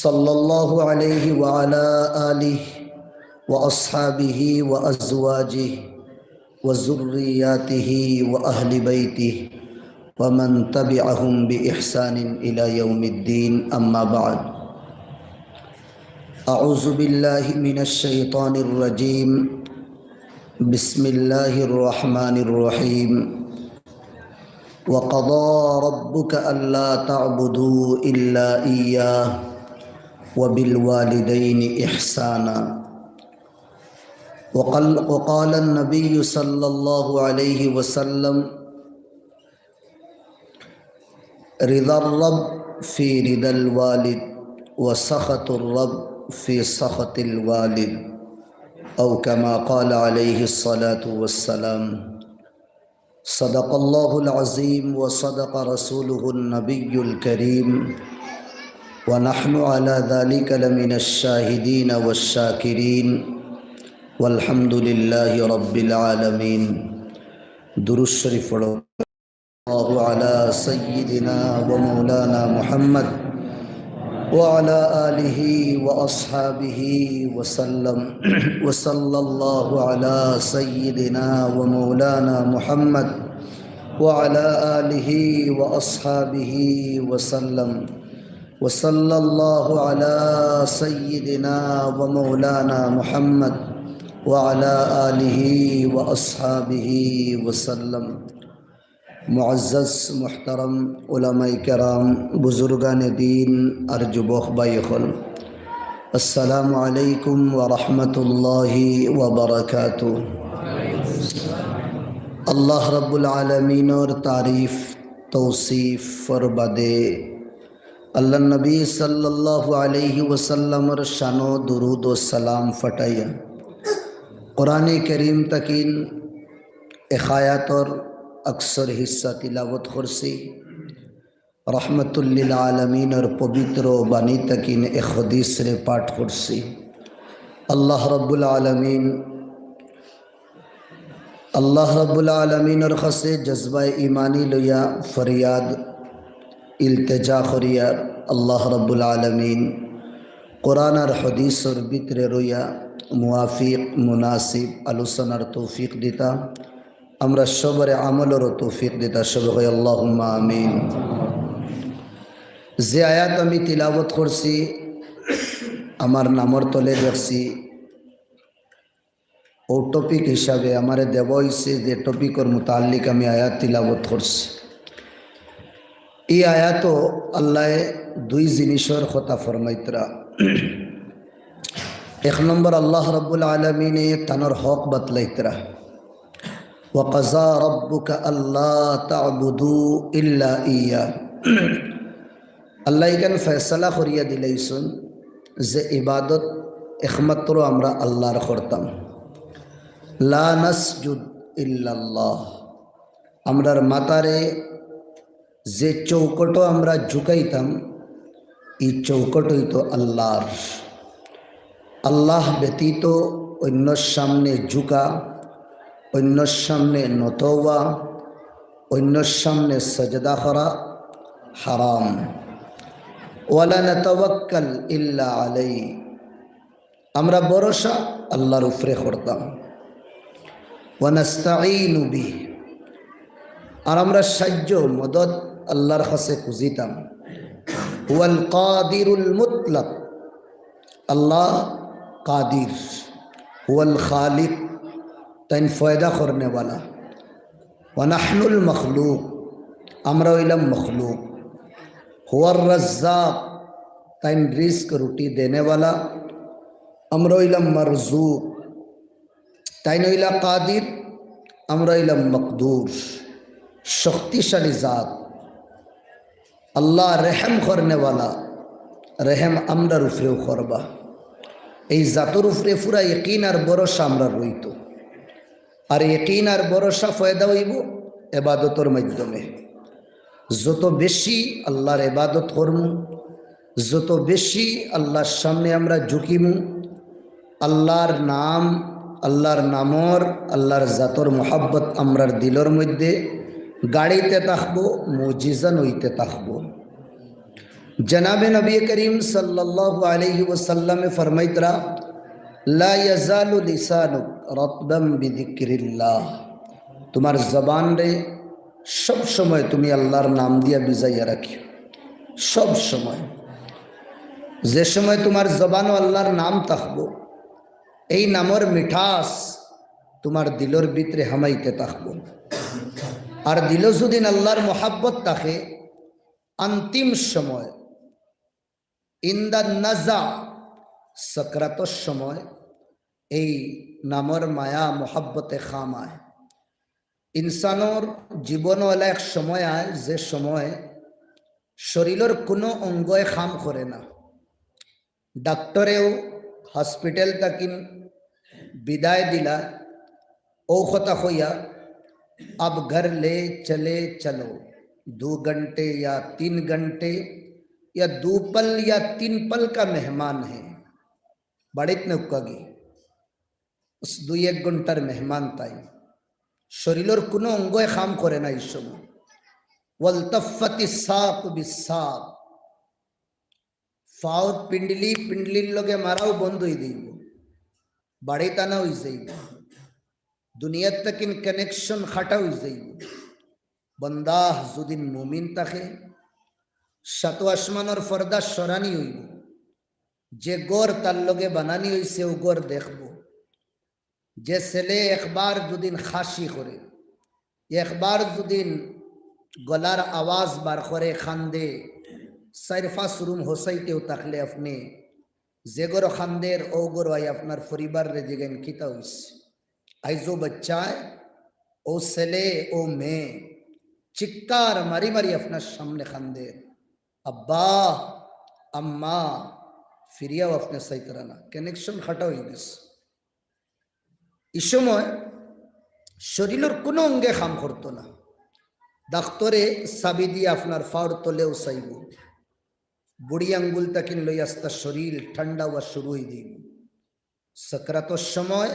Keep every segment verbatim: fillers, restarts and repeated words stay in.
صلى الله عليه وعلى آله وأصحابه وأزواجه وذرياته وأهل بيته ومن تبعهم بإحسان إلى يوم الدين، أما بعد. أعوذ بالله من الشيطان الرجيم. بسم الله الرحمن الرحيم. وقضى ربك ألا تعبدوا إلا إياه وبالوالدين إحسانا. وقال، وقال النبي صلى الله عليه وسلم: رضا الرب في رضا الوالد، وسخط الرب في سخط الوالد، أو كما قال عليه الصلاة والسلام. صدق الله العظيم وصدق رسوله النبي الكريم، ونحن على ذلك لمن الشاهدين والشاكرين، والحمد لله رب العالمين. درود شريف পড়ো। الله على سيدنا ومولانا محمد وعلى آله وأصحابه وسلم. وصلى الله على سيدنا ومولانا محمد وعلى آله وأصحابه وسلم. وصلى الله على سيدنا ومولانا محمد وعلى آله وأصحابه وسلم. معزز محترم علماء کرام، بزرگان دین اور যুবক ভাই অকল, السلام عليكم ورحمة الله وبركاته. আল্লাহ রাব্বুল আলামিনর তারিফ, তৌসিফর বাদে আল্লাহর নবী সাল্লাল্লাহু আলাইহি ওয়াসাল্লামর শানো দুরুদ ও সালাম ফাটাইয়া কোরআনে করিম তাকিন এক আয়াতর আকসর হিস্সা তিলাওয়াত করছি। রহমতুল্লিল আলামিনর পবিত্র বাণী তাকিন এক হাদিসরে পাঠ করছি। আল্লাহ রাব্বুল আলামিন, আল্লাহ রাব্বুল আলামিনর কাছে জজবায়ে ইমানি লইয়া ফরিয়াদ ইলতেজা করিয়ার, আল্লাহ রাব্বুল আলামিন কোরআন আর হাদিসর ভিতরে রইয়া মুয়াফিক মুনাসিব আলোচনার তৌফিক দিতা, আমরা সবরে আমলরও তৌফিক দিতা। সবে কই আল্লাহুম্মা আমিন। যে আয়াত আমি তিলাওয়াত করছি, আমার নামর তলে দেখছি, ও টপিক হিসাবে আমারে দেওয়া হইছে, যে টপিকর মুতাল্লিক আমি আয়াত তিলাওয়াত করছি। এই আয়াতো আল্লায় দুই জিনিসর কথা ফরমাইতরা। এক নম্বর, আল্লাহ রাব্বুল আলামিনে তানর হক বাতলাইতরা, "ওয়া কাযা রাব্বুকা আল্লা তা'বুদু ইল্লা ইয়্যা।" আল্লায় ইখান ফয়সালা করিয়া দিলাইছইন যে ইবাদত একমাত্র আমরা আল্লাহর করতাম। লা নাসজুদ ইল্লাল্লাহ। আমরার মাথারে যে চৌকটো আমরা ঝুকাইতাম, এই চৌকটই তো আল্লাহর। আল্লাহ ব্যতীত অন্যর সামনে ঝুকা, অন্যর সামনে নত হওয়া, অন্যর সামনে সজদা করা হারাম। ওয়ালা নাতাওয়াক্কাল ইল্লা আলাই। আমরা ভরসা আল্লাহর উপরে করতাম। ওয়া নাস্তাঈনু বিহি, আর আমরা সাহায্য মদদ আল্লাহর কাছে খুঁজিতাম। হুয়াল কাদিরুল মুতলাক, আল্লাহ কাদির, হুয়াল খালিক, তাইন পয়দা করনেওয়ালা। ওয়া নাহনুল মখলুক, আমরা অইলাম মখলুক। হুয়ার রাজ্জাক, তাইন রিজক রুটি দেনেওয়ালা, আমরা অইলাম মারজুক। তাইন অইলা কাদির, আমরা অইলাম মকদুর। শক্তিশালী জাত। আল্লাহ রেহেম করনেওয়ালা, রেহেম আমরার উপরেও করবা। এই জাতর উপরে পুরা ইয়াকিন আর ভরসা আমরার রইতো। আর ইয়াকিন আর ভরসা পয়দা অইবো এবাদতর মাধ্যমে। যত বেশি আল্লাহর এবাদত করমু, যত বেশি আল্লাহর সামনে আমরা ঝুকিমু, আল্লাহর নাম, আল্লাহর নামর, আল্লাহর জাতর মোহাব্বত আমরার দিলর মধ্যে গাড়িতে থাকবো, মুজিজা নইতে থাকবো। জনাবে নবী করিম সাল্লাল্লাহু আলাইহি ওয়াসাল্লামে ফরমাইতরা, "লা ইয়াজালু লিসানুক রাতবাম বিযিকরিল্লাহ।" তুমার জবানরে সব সময় তুমি আল্লাহর নাম দিয়া ভিজাইয়া রাখিও। সব সময়, যে সময় তুমার জবানো আল্লাহর নাম থাকবো, এই নামর মিঠাস তুমার দিলর ভিতরে হামাইতে থাকবো। আর দিলো যুদিন আল্লাহর মোহাব্বত থাকে, অন্তিম সময়, ইনদা নাজা, সকরাতর সময় এই নামর মায়া মোহাব্বতে কাম আয়। ইনসানর জীবনো এলা এক সময় আয়, যে সময় শরীলর কুনু অঙ্গয় কাম করে না। ডাক্তরেও হসপিটাল থাকি বিদায় দিলা, ও কথা কইয়া, "अब घर ले चले चलो, दो घंटे या तीन घंटे या दो पल या तीन पल का मेहमान है।" বাড়িত নেউক্কাগি, দুই এক ঘন্টার মেহমান তাইন। শরীলর কুনু অঙ্গয় কাম করে না এই সময়। ওয়ালতাফাতি সাক বিসাক, ফাওর পিন্ডলি পিন্ডলির লগে মারাও বন্ধ অই যাইবো, বাড়িত আনা অই যাইবো, দুনিয়ার থাকিন কানেকশন কাটা অই যাইবো। বান্দা যুদিন মুমিন থাকে, সাত আসমানর পর্দা সরানি অইবো। যে ঘর তার লগে বানানি অইছে, ও ঘর দেখবো। যে ছেলে একবার যুদিন খাসি করে, একবার যুদিন গলার আওয়াজ বার করে, কান্দে, চাইর পাঁচ রুম হোসাইতেও থাকলে আপনে যে ঘরো কান্দের, ও ঘরো আই আপনার পরিবাররে জিগাইন কিতা অইছে। আইজও বাচ্চায়, ও ছেলে, ও মেয়ে চিৎকার মারি মারি আপনার সামনে কান্দের, "আব্বা, আম্মা।" ফিরিয়াও আপনে চাইতারা না, কানেকশন কাটা অই গেছে। ই সময় শরীলর কুনু অঙ্গে কাম করতো না। ডাক্তরে চাবি দিয়া আপনার ফাওর তলেও চাইবো। বুড়ি আঙ্গুল থাকিন লই আস্তা শরীল ঠান্ডা অওয়া শুরু অই যাইবো। সকরাতর সময়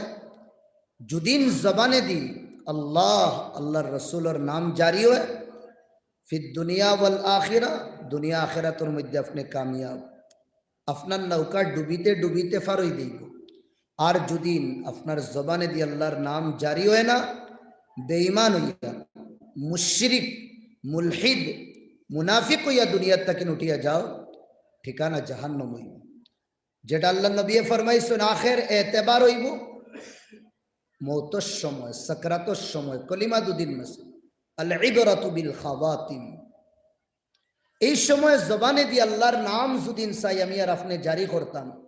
যুদিন জবানেদি আল্লাহ, আল্লাহর রসুলর নাম জারি অয়, ফিদ দুনিয়া ওয়াল আখিরা, দুনিয়া আখিরাতর মধ্যে আপনে কামিয়াব। আপনার নৌকা ডুবিতে ডুবিতে পার অই যাইবো। আর যুদিন আপনার জবানেদি আল্লাহর নাম জারি অয় না, বেঈমান অইয়া, মুশরিক, মুলহিদ, মুনাফিক অইয়া দুনিয়ার থাকিন উঠিয়া যাও, ঠিকানা জাহান্নাম অইবো। যেটা আল্লাহর নবীয়ে ফরমাইছইন, আখের এতেবার অইবো মউতর সময়, সাকরাতর সময়, কলিমা যুদিন নসিব। আল ইবরাতু বিল খাওয়াতিম। এই সময় জবানেদি আল্লাহর নাম যুদিন চাই আমি আর আপনে জারি করতাম,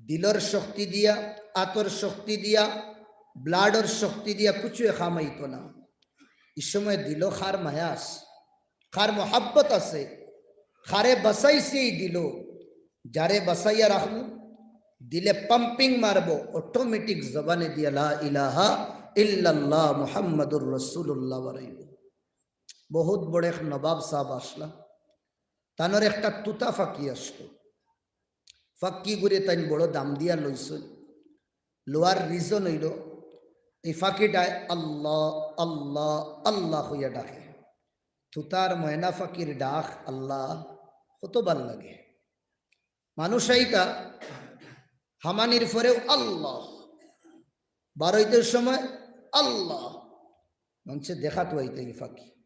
দিলর শক্তি দিয়া, আতর শক্তি দিয়া, ব্লাডর শক্তি দিয়া কুছুয়ে কাম অইতো না। ই সময় দিলো কার মায়া আছে, কার মহাব্বত আছে, কারে বাচাইছে ই দিলো, যারে বাচাইয়া রাখমু, দিলে পাম্পিং মারবো, অটোমেটিক জবানেদি লা ইলাহা ইল্লাল্লাহ মুহাম্মাদুর রাসূলুল্লাহ বারাইবো। বহুত বড় এক নবাব সাব আছলা, তানর একটা তুতা ফাকি আছলো। ফাকিগুরে তাইন বড় দাম দিয়া লইছইন। লওয়ার রিজন অইলো, এই ফাকিটায় আল্লাহ, আল্লাহ, আল্লাহ কইয়া ডাকে। তুতার ময়না ফাকির ডাক আল্লাহ কত ভালা লাগে। মানুষ আইতা হামানির পরেও আল্লাহ, বারইতে সময় আল্লাহ, মানষে দেখাত আইতা ই ফাকি।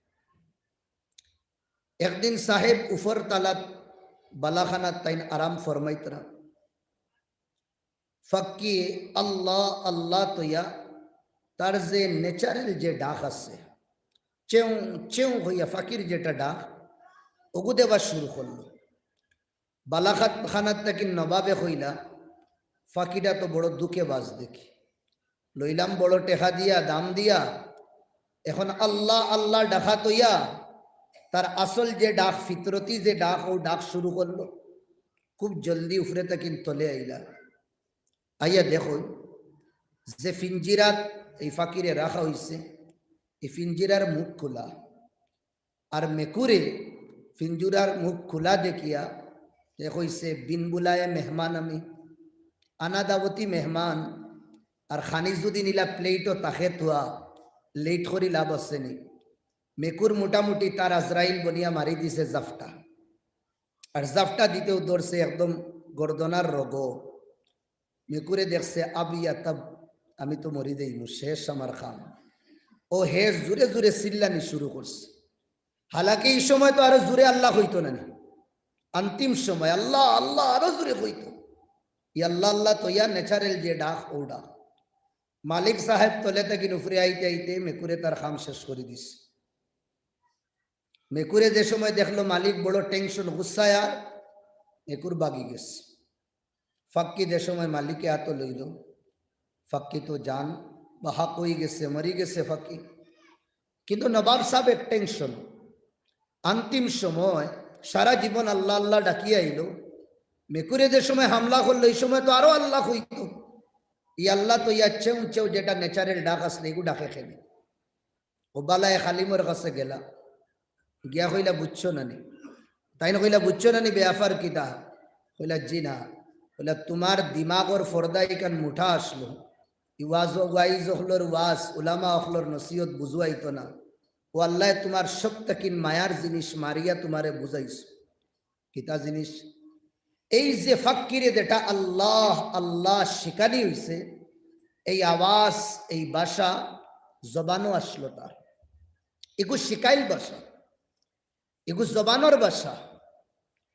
একদিন সাহেব উপর তালাত বালাখানাত তাইন আরাম ফরমাইতরা। ফাকিয়ে আল্লাহ আল্লাহ তইয়া তার যে ন্যাচারাল যে ডাক আছে, চেউ চেউ কইয়া ফাকির যেটা ডাক, ওগু দেওয়া শুরু করলো। বালাখানাত থাকি নবাবে কইলা, "ফাকিটা তো বড় ধুকেবাজ দেখি, লইলাম বড় টেকা দিয়া, দাম দিয়া, এখন আল্লাহ আল্লাহ ডাকাত অইয়া তার আসল যে ডাক, ফিতরতি যে ডাক, ও ডাক শুরু করলো।" খুব জলদি উপরে থাকি তলে আইলা, আইয়া দেখইন যে ফিঞ্জিরাত এই ফাকিরে রাখা অইছে, এই ফিঞ্জিরার মুখ খোলা। আর মেকুরে ফিঞ্জুরার মুখ খোলা দেখিয়া হে কইছে, "বিন বুলায়ে মেহমান আমি, আনা দাওতি মেহমান, আর খানি যুদি নিলা প্লেটও তাকে থুয়া, লেট করি লাভ আছে নি?" মেকুর মোটামুটি তার আজরাইল বনিয়া মারি দিছে জাফটা। আর জাপটা দিতেউ ধরছে একদম গর্দনার রগো। মেকুরে দেখছে, "আব ইয়া তাব, আমি তো মরি যাইমু, শেষ আমার কাম।" ও হে জুরে জুরে চিল্লানি শুরু করছে। হালাকি ই সময় তো আরো জুরে আল্লাহ কইতো না নি, আন্তিম সময় আল্লাহ আল্লাহ আরো জুরে কইতো। ই আল্লাহ আল্লাহ তো ইয়া natural যে ডাক, ও ডাক। মালিক সাহেব তলে থাকি উপরে আইতে আইতে মেকুরে তার কাম শেষ করি দিছে। মেকুরে যে সময় দেখলো মালিক বড় tension, গুছায়, আর মেকুর বাগি গেছে। ফাক্কি যে সময় মালিকে আতো লইল, ফাক্কি তো জান বাহাক অই গেছে, মরি গেছে ফাক্কি। কিন্তু নবাব সাহেব এক tension, আন্তিম সময় সারা জীবন আল্লাহ আল্লাহ ডাকিয়া আইলো। মেকুরে যে সময় হামলা করলো, ই সময় তো আরো আল্লাহ কইতো। ই আল্লাহ তো ইয়া চেউ চেউ যেটা natural ডাক আছলো, ইগু ডাকে কেনে। ও বালা এক আলিমর কাছে গেলা, গিয়া কইলা, "বুঝছো না নি?" তাইন কইলা, "বুঝছো না নি, বেয়াফার কিতা?" কইলা, "জি না।" কইলা, "তুমার দিমাগর পর্দা ইখান মুঠা আছলো, ই ওয়াজ, ওয়াইজ অকলর ওয়াজ, উলামা অকলর নসিহত বুঝাইতো না। ও আল্লায় তুমার সব থাকি মায়ার জিনিস মারিয়া তুমারে বুঝাইছো।" কিতা জিনিস? এই যে ফাক্কিরে যেটা আল্লাহ আল্লাহ শিখানি হইছে, এই আওয়াজ, এই ভাষা জবানো আছলো তার। ইগু শিখাইল ভাষা, ইগু জবানর ভাষা।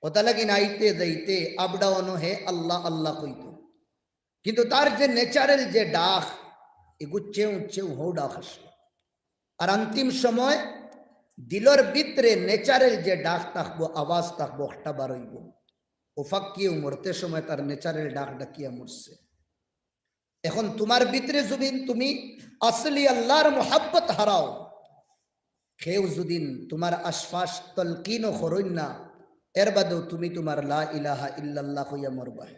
ওটা লাগি নাইতে যাইতে up down ও হে আল্লাহ আল্লাহ কইতো। কিন্তু তার যে natural যে ডাক, ইগু চেউ চেউ হউ ডাক আছলো। আর আন্তিম সময় দিলর ভিতরে natural যে ডাক থাকবো, আওয়াজ থাকবো, ওটা বার অইবো। ও ফাক্কিও মরতে সময় তার natural ডাক ডাকিয়া মরছে। এখন তুমার ভিতরে যুদিন তুমি আসলি আল্লাহর মোহাব্বত হারাও, কেউ যুদিন তুমার আশফাশ তলকিনও করইন না, এর বাদেও তুমি তুমার লা ইলাহা ইল্লাল্লাহ কইয়া মরবায়।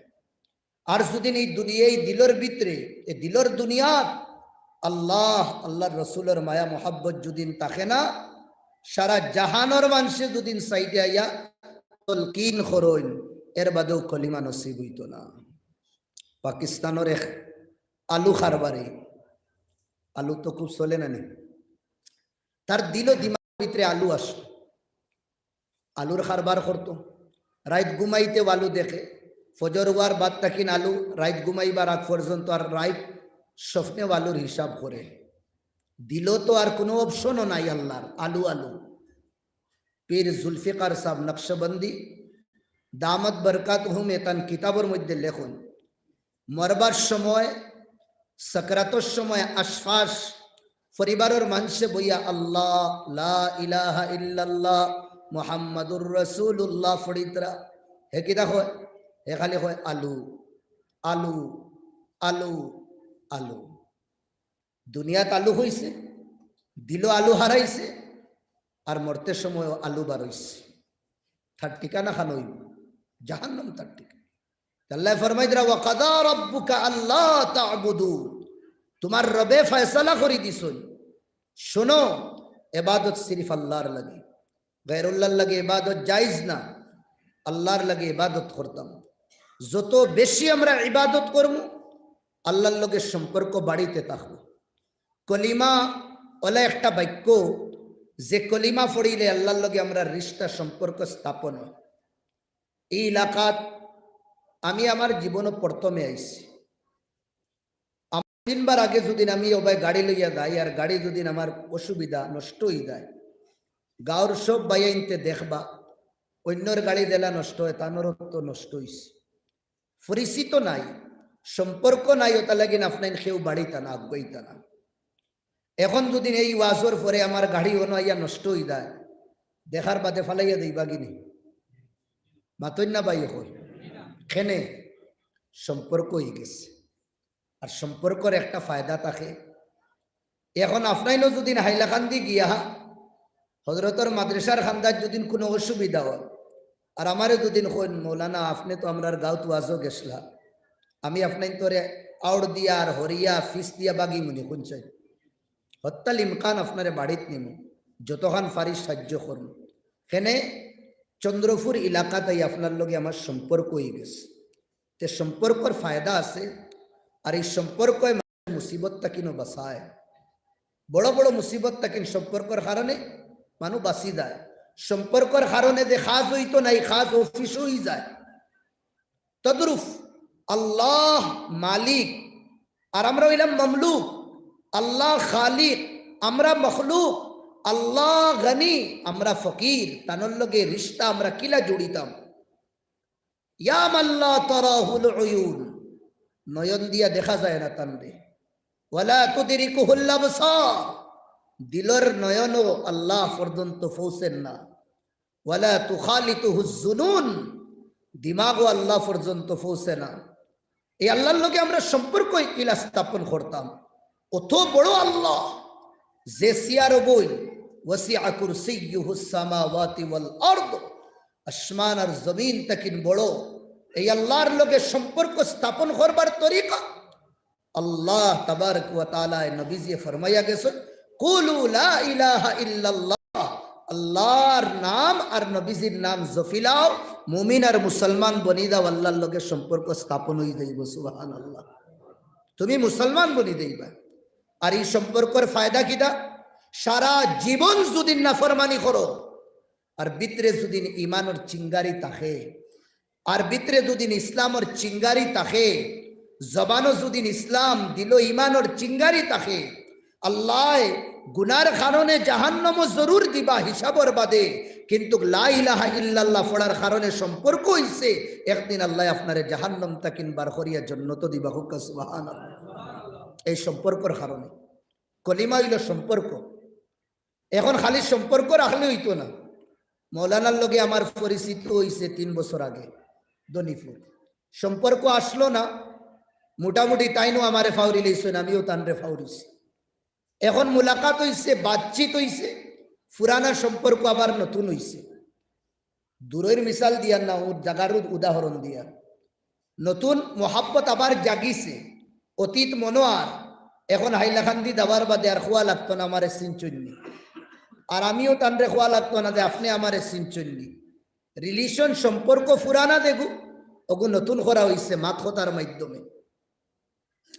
আর যুদিন এই দুনিয়া, এই দিলর ভিতরে, এই দিলর দুনিয়াত আল্লাহ, আল্লাহর রসুলর মায়া মোহাব্বত যুদিন থাকে না, সারা জাহানর মানষে যুদিন সাইডে আইয়া তলকিন করইন, এর বাদেও কলিমা নসিব অইতো না। পাকিস্তানর এক আলু কারবারি, আলু তো খুব চলে না নি, তার দিল দিমাগর ভিতরে আলু আছলো, আলুর কারবার করতো। রাইত ঘুমাইতেও আলু দেখে, ফজর অওয়ার বাদ থাকিন আলু, রাইত ঘুমাইবার আগ পর্যন্ত, আর রাইত স্বপ্নেও আলুর হিসাব করে। দিলো তো আর কুনু option ও নাই আল্লাহর, আলু আলু। পীর জুলফিকার সাব নকশবন্দি দামাত বরকাতহুম এ তান কিতাবর মধ্যে লেখইন, মরবার সময়, সাকরাতর সময় আশফাশ পরিবারর মানষে বইয়া আল্লাহ, লা ইলাহা ইল্লাল্লাহ, মুহাম্মাদুর রাসূলুল্লাহ ফড়িতরা। হে কিতা কয়? হে খালি কয়, "আলু, আলু, আলু, আলু।" দুনিয়াত আলু অইছে, দিলো আলু হারাইছে, আর মরতে সময়ও আলু বার অইছে। তার ঠিকানা খান অইবো জাহান্নাম, তার ঠিকানা। আল্লায় ফরমাইতরা, "ওয়া কাদা রাব্বুকা আল্লা তা'বুদু।" তুমার রবে ফয়সালা করি দিছইন, শোনো, ইবাদত সিরিফ আল্লাহর লাগি, গায়রুল্লাহর লাগি ইবাদত জায়েজ না, আল্লাহর লাগি ইবাদত করতাম। যত বেশি আমরা ইবাদত করমু, আল্লাহর লগে সম্পর্ক বাড়িতে থাকবো। কলিমা অলা একটা বাক্য, যে কলিমা ফড়িলে আল্লাহর লগে আমরার রিশতা সম্পর্ক স্থাপন অয়। ই এলাকাত আমি আমার জীবনো প্রথমে আইছি। আমার তিনবার আগে যুদিন আমি অবায় গাড়ি লইয়া যাই আর গাড়ি যুদিন আমার অসুবিধা নষ্ট অই যায়, গাঁওর সব ভাইয়াইন্তে দেখবা, অইন্যর গাড়ি যেলা নষ্ট অয়, তানরও তো নষ্ট অইছে। পরিচিত নাই, সম্পর্ক নাই, অতার লাগিন আফনাইন কেউ বাড়িতা না, আগুয়াইতা না। এখন যুদিন এই ওয়াজর পরে আমার গাড়ি অনো আইয়া নষ্ট অই যায়, দেখার বাদে ফালাইয়া দেইবা গিনি? মাতইন না ভাই, অখন কেনে সম্পর্ক অই গেছে। আর সম্পর্কর একটা ফায়দা থাকে। এখন আফনাইনও যুদিন হাইলাকান্দি গিয়া হজরতর মাদ্রাসার কান্দাত যুদিন কুনু অসুবিধা অয়, আর আমারে যুদিন কইন, "মৌলানা, আফনে তো আমরার গাঁওত ওয়াজো গেছলা, আমি আফনাইনতরে আউড় দিয়া আর হরিয়া ফিস দিয়া বাগিমুনি, কুন চাই?" হত্তাল ইমকান আফনারে বাড়িত নিমু, যতখান ফারি সাইয্য করমু। কেনে চন্দ্রপুর এলাকাত আই আফনার লগে আমার সম্পর্ক অই গেছে। তে সম্পর্কর ফায়দা আছে, আর ই সম্পর্কয় মুসিবত থাকিনও বাঁচায়। বড় বড় মুসিবত থাকিন সম্পর্কর কারণে মানুষ বাঁচি যায়। সম্পর্কর কারণে যে কাজ অইতো নায়, কাজ অফিসও অইযায়। তদ্রূপ আল্লাহ মালিক, আর আমরা অইলাম মামলুক। আল্লাহ খালিক, আমরা মখলুক। আল্লাহ গনি, আমরা ফকির। তানর লগে রিশতা আমরা কিলা জুড়িতাম? ইয়া মান লা তারাহুল উয়ুন, নয়ন দিয়া দেখা যায় না তানরে। ওয়ালা তুদরিকুহুল আবসার, দিলর নয়নও আল্লাহ পর্যন্ত পৌঁছের না। ওয়ালা তুখালিতুহুজ জুনুন, দিমাগও আল্লাহ পর্যন্ত পৌঁছে না। এই আল্লাহর লগে আমরা সম্পর্ক কিলা স্থাপন করতাম? অত বড় আল্লাহ, যে চেয়ারও বইন, ওয়াসিআ কুরসিয়্যুহুস সামাওয়াতি ওয়াল আরদ, আসমান আর জমিন তাকিন বড়। এই আল্লাহর লগে সম্পর্ক স্থাপন করবার তরিকা আল্লাহ তাবারক ওয়া তাআলায় নবীজিয়ে ফরমাইয়া গেছইন, "কুলু লা ইলাহা ইল্লাল্লাহ।" আল্লাহর নাম আর নবীজির নাম জপিলাও, মুমিন আর মুসলমান বনি যাও, আল্লাহর লগে সম্পর্ক স্থাপন অই যাইবো। সুবহানাল্লাহ। তুমি মুসলমান বনি যাইবা। আর এই সম্পর্কর ফায়দা কিতা? সারা জীবন যুদি নাফরমানি করো, আর ভিতরে যুদি ইমানর চিঙ্গারি থাকে, আর ভিতরে যুদি ইসলামর চিঙ্গারি থাকে, জবানো যুদি ইসলাম, দিলো ইমানর চিঙ্গারি থাকে, আল্লায় গুনার কারণে জাহান্নামও জরুর দিবা হিসাবর বাদে, কিন্তু লা ইলাহা ইল্লাল্লাহ পড়ার কারণে সম্পর্ক অইছে, একদিন আল্লায় আপনারে জাহান্নাম তাকিন বার করিয়া জন্নতো দিবা। কউক্কা সুবহানাল্লাহ। এই সম্পর্কর কারণে, কলিমা অইলো সম্পর্ক। এখন খালি সম্পর্ক রাখলে অইতো না। মৌলানার লগে আমার পরিচিত অইছে তিন বছর আগে, ধনীপুর। সম্পর্ক আসলো না, মোটামুটি তাইনও আমারে ফাউরি লইছইন, আমিও তানরে ফাউরিছি। এখন মুলাকাত অইছে, বাতচিত অইছে, পুরানা সম্পর্ক আবার নতুন অইছে। দূরর মিসাল দিয়া না, ও জাগার উদাহরণ দিয়া। নতুন মহাব্বত আবার জাগিছে। অতীত মনো আর, এখন হাইলাকান্দি যাওয়ার বাদে আর কওয়া লাগতো না আমারে চিনছইন নি, আর আমিও তানরে কওয়া লাগতো না যে আপনে আমারে চিনছইন নি। রিলেশন, সম্পর্ক পুরানা যেগু, ওগু নতুন করা অইছে মাত কথার মাধ্যমে।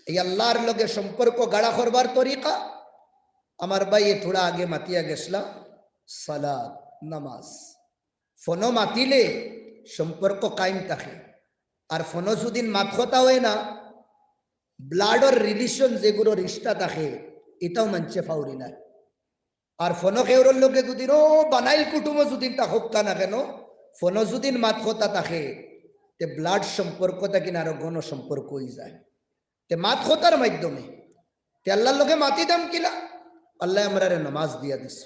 এই আল্লাহর লগে সম্পর্ক গাড়া করবার তরিকা, আমার ভাইয়ে থুড়া আগে মাতিয়া গেছলা, সালাত, নামাজ। ফোনো মাতিলে সম্পর্ক কায়েম থাকে, আর ফোনো যুদিন মাত কথা অয় না, ব্লাডর রিলেশন যেগুলো রিশতা থাকে, ইটাও মানষে ফাউরি না। আর ফোনো কেউরর লগে যুদিন ও বানাইল কুটুমও যুদিন তা হক্কা না কেন, ফোনো যুদিন মাত কথা থাকে, তে ব্লাড সম্পর্ক থাকি না আরো ঘন সম্পর্ক অই যায়। তে মাত কথার মাধ্যমে, তে আল্লাহর লগে মাতিতাম কিলা? আল্লায় আমরারে নমাজ দিয়া দিছে।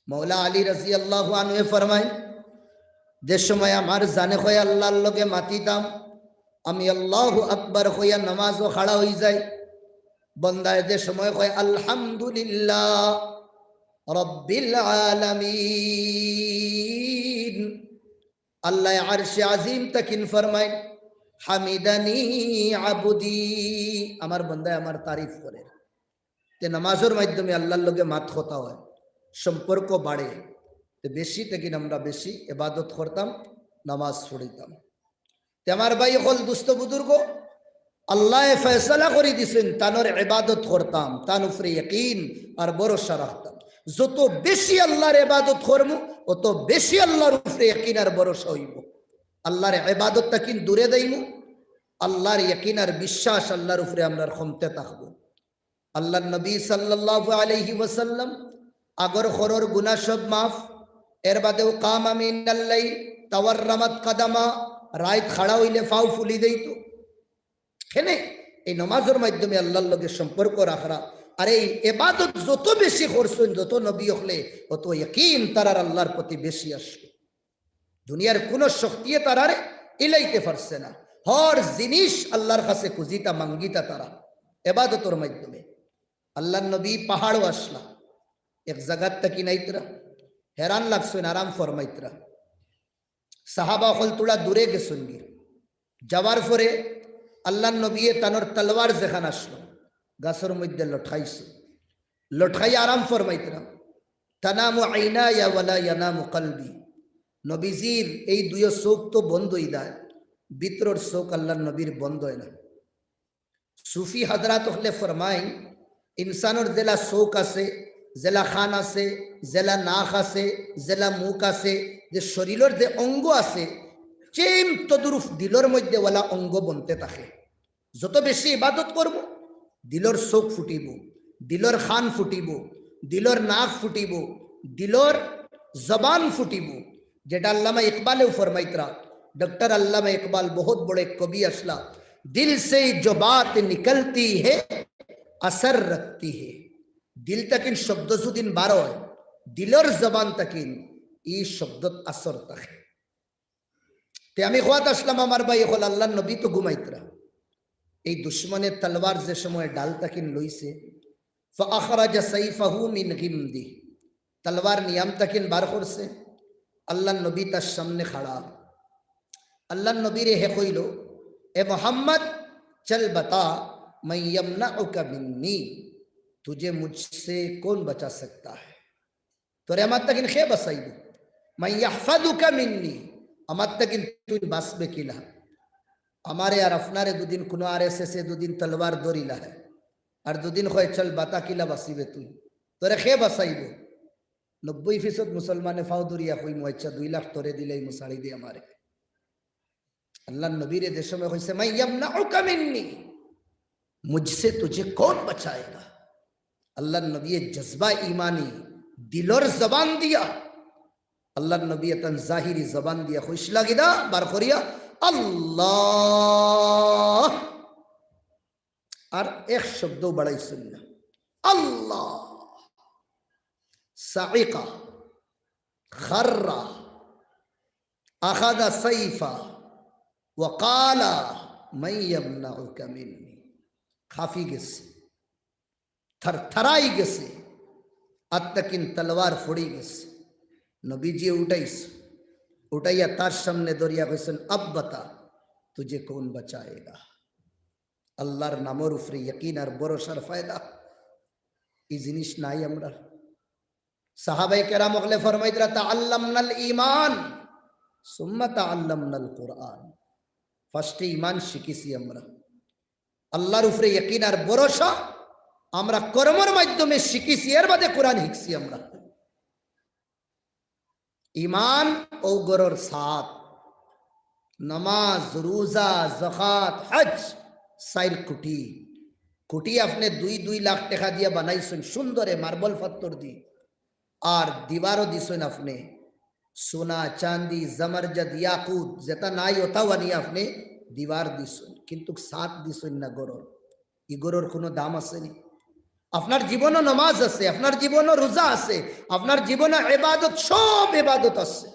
মৌলা আলী রাদিয়াল্লাহু আনহু ফরমাইন, যে সময় আমার জানে কয় আল্লাহর লগে মাতিতাম, আমি আল্লাহু আকবার কইয়া নমাজো খাড়া অই যাই, বন্দায় যে সময় কয় আলহামদুলিল্লাহ রাব্বিল আলামিন, আল্লায় আরশে আজিম তাকিন ফরমাইন, হামিদানি আবদি, আমার বন্দায় আমার তারিফ করে। তে নামাজর মাধ্যমে আল্লাহর লগে মাত কথা অয়, সম্পর্ক বাড়ে। তে বেশি থাকি আমরা বেশি ইবাদত করতাম, নামাজ পড়িতাম। তে আমার ভাই অকল, দুস্ত বুজুর্গ, আল্লায় ফয়সালা করি দিছইন তানর ইবাদত করতাম, তান উপরে ইয়াকিন আর ভরসা রাখতাম। যত বেশি আল্লাহর ইবাদত করমু, অত বেশি আল্লাহর উপরে ইয়াকিন আর ভরসা অইবো। আল্লাহর ইবাদত থাকি দূরে যাইমু, আল্লাহর ইয়াকিন আর বিশ্বাস আল্লাহর উপরে আমরার কমতে থাকবো। আল্লাহর নবী সাল্লাল্লাহু আলাইহি ওয়াসাল্লাম আগর করর গুনা সব মাফ, এর বাদেও কামা মিনাল লাইল তাওয়াররামাত কাদামা, রাইত খাড়া অইলে ফাও ফুলি যাইতো। কেনে? এই নমাজর মাধ্যমে আল্লাহর লগে সম্পর্ক রাখরা। আর এই ইবাদত যত বেশি করছইন, যত নবী অকলে, অত ইয়াকিন তারার আল্লাহর প্রতি বেশি আসলো। দুনিয়ার কুনু শক্তিয়ে তারারে ইলাইতে পারছে না। হর জিনিস আল্লাহর কাছে খুজিতা মাঙ্গিতা তারা ইবাদতর মাধ্যমে। আল্লাহর নবী পাহাড়ো আসলা, এক জাগাত থাকি নাইতরা, হেরান লাগছইন, আরাম ফরমাইতরা। সাহাবা অকল থুড়া দূরে গেছইন গি। যাওয়ার পরে আল্লাহর নবীয়ে তানর তলোয়ার যেখান আসলো, গাছর মধ্যে লটকাইছে, লটকাইয়া আরাম ফরমাইতরা। তানামু আইনায়া ওয়ালা ইয়ানামু কলবি। নবীজির এই দুইও চোখ তো বন্ধ অই যায়, ভিতরর চোখ আল্লাহর নবীর বন্ধ অয় না। সুফি হজরত অকলে ফরমাইন, ইনসানর যেলা চোখ আছে, যেলা খান আছে, যেলা নাক আছে, যেলা মুখ আছে, যে শরীরর যে অঙ্গ আছে, same তদ্রূপ দিলর মধ্যে ওলা অঙ্গ বনতে থাকে। যত বেশি ইবাদত করব, দিলর চোখ ফুটিব, দিলর খান ফুটিব, দিলর নাক ফুটিব, দিলর জবান ফুটিব। যেটা আল্লামা ইকবালেও ফরমাইতরা, ডক্টর আল্লামা ইকবাল বহুত বড় এক কবি আসলা, "দিল সে জো বাত নিকলতি হে, আসর রখতি হে।" দিল তাকিন শব্দ যুদিন বার অয়, দিলর জবান তাকিন ই শব্দত আসর থাকে। তে আমি কওয়াত আসলাম, আমার ভাই অকল, আল্লাহর নবী তো ঘুমাইতরা। এই দুশমনে তলোয়ার যে সময় ঢাল তাকিন লইছে, فأخرج سيفه من غمده, তলোয়ার নিয়াম তাকিন বার করছে, আল্লাহর নবী তার সামনে খাড়া। আল্লাহর নবীরে হে কইল, "এ মোহাম্মদ, চল বতা, মান ইয়ামনাউকা মিন্নি, তুঝে মুঝসে কৌন বাচা সকতা হ্যায়?" তোরে আমার তাকিন কে বাঁচাইব? মান ইয়াহফাজুকা মিন্নি, আমার তাকিন তুই বাঁচবে কিলা? আমারে আর আপনারে দুদিন কোনো আরএসএস এ দুদিন তলোয়ার ধরিলা হে, আর দুদিন কয়, "চল বাতা, কিলা বাঁচিবে তুই? তোরে কে বাঁচাইব?" নব্বই ফিসদ মুসলমানে ফাও ধরিয়া কইমু, "আচ্ছা, দুই লাখ তোরে দিলাইমু, ছাড়ি দে আমারে।" আল্লাহর নবীরে যে সময় কইছে, "মান ইয়ামনাউকা মিন্নি, মুঝসে তুঝে কৌন বাচায়েগা?" আল্লাহর নবীয়ে জজবা ইমানি, দিলর জবান দিয়া, আল্লাহর নবীয়ে তান জাহিরি জবান দিয়া কইছলা কিতা, বার করিয়া, "আল্লাহ।" আর এক শব্দও বাড়াইছইন না। আল্লাহ। সাইকা, খাররা, আখাযা সাইফা, ওয়া ক্বালা, "মান ইয়ামনাউকা মিন্নি।" কাঁপি গেছে, থরথরাই গেছে, আত তাকিন তলোয়ার ফড়ি গেছে। নবীজিয়ে উঠাইছইন, উঠাইয়া তার সামনে ধরিয়া কইছইন, "আব বাতা, তুঝে কৌন বাচায়েগা?" আল্লাহর নামর উপরে ইয়াকিন আর ভরসার ফায়দা। ই জিনিস নাই আমরার। সাহাবায়ে কেরাম অকলে ফরমাইতরা, "তাআল্লামনাল ঈমান, সুম্মা তাআল্লামনাল কুরআন।" First এ ঈমান শিখিছি আমরা, আল্লাহর উপরে ইয়াকিন আর ভরসা আমরা কর্মর মাধ্যমে শিখিছি, এর বাদে কোরআন শিখছি আমরা। ইমান অউ ঘরর ছাদ, নামাজ, রোজা, যাকাত, হজ, চাইর কুটি। কুটি আপনে দুই, দুই লাখ টেকা দিয়া বানাইছইন সুন্দরে মার্বল পাত্থর দি, আর দিওয়ারও দিছইন আপনে সোনা, চান্দি, জমরজদ, ইয়াকুত, যেটা নাই ওটাও আনি আপনে দিওয়ার দিছইন, কিন্তু ছাদ দিছইন না ঘরর। ই ঘরর কোনো দাম আছে নি? আপনার জীবনও নামাজ আছে, আপনার জীবনও রোজা আছে, আপনার জীবনও ইবাদত, সব ইবাদত আছে,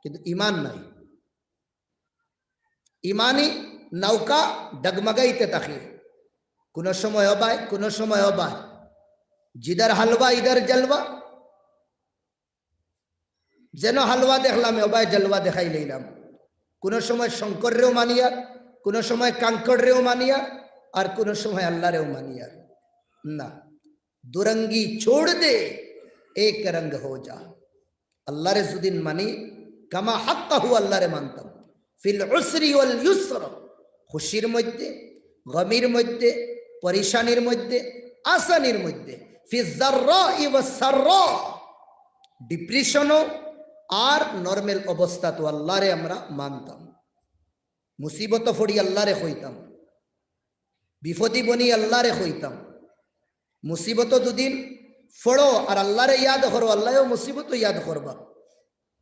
কিন্তু ইমান নাই। ইমানি নৌকা ডগমগাইতে থাকে, কোনো সময় অবায়, কোনো সময় অবায়, জিদার হালুয়া ইদার জালুয়া। যেন হালুয়া দেখলাম, অবায় জালুয়া দেখাই লইলাম। কোনো সময় শঙ্কররেও মানিয়ার, কোনো সময় কাঙ্কররেও মানিয়ার, আর কোনো সময় আল্লাহরেও মানিয়ার। না, দুরঙ্গি ছোড় দে, এক রঙ্গ হো যা। আল্লাহরে যুদিন মানি, কামা হাক্কাহু, আল্লাহরে মানতাম। ফিল উসরি ওয়াল ইউসর, খুশির মধ্যে, গমির মধ্যে, পরেশানির মধ্যে, আসানির মধ্যে, ফিজ জাররাই ওয়াস সাররা, ডিপ্রেশনও আর নরমাল অবস্থাত আল্লাহরে আমরা মানতাম। মুসিবত পড়ি আল্লাহরে কইতাম, বিপদি বনি আল্লাহরে কইতাম। মুসিবত দুদিন পড়ো আর আল্লাহরে ইয়াদ করো, আল্লাহও মুসিবত ইয়াদ করবা।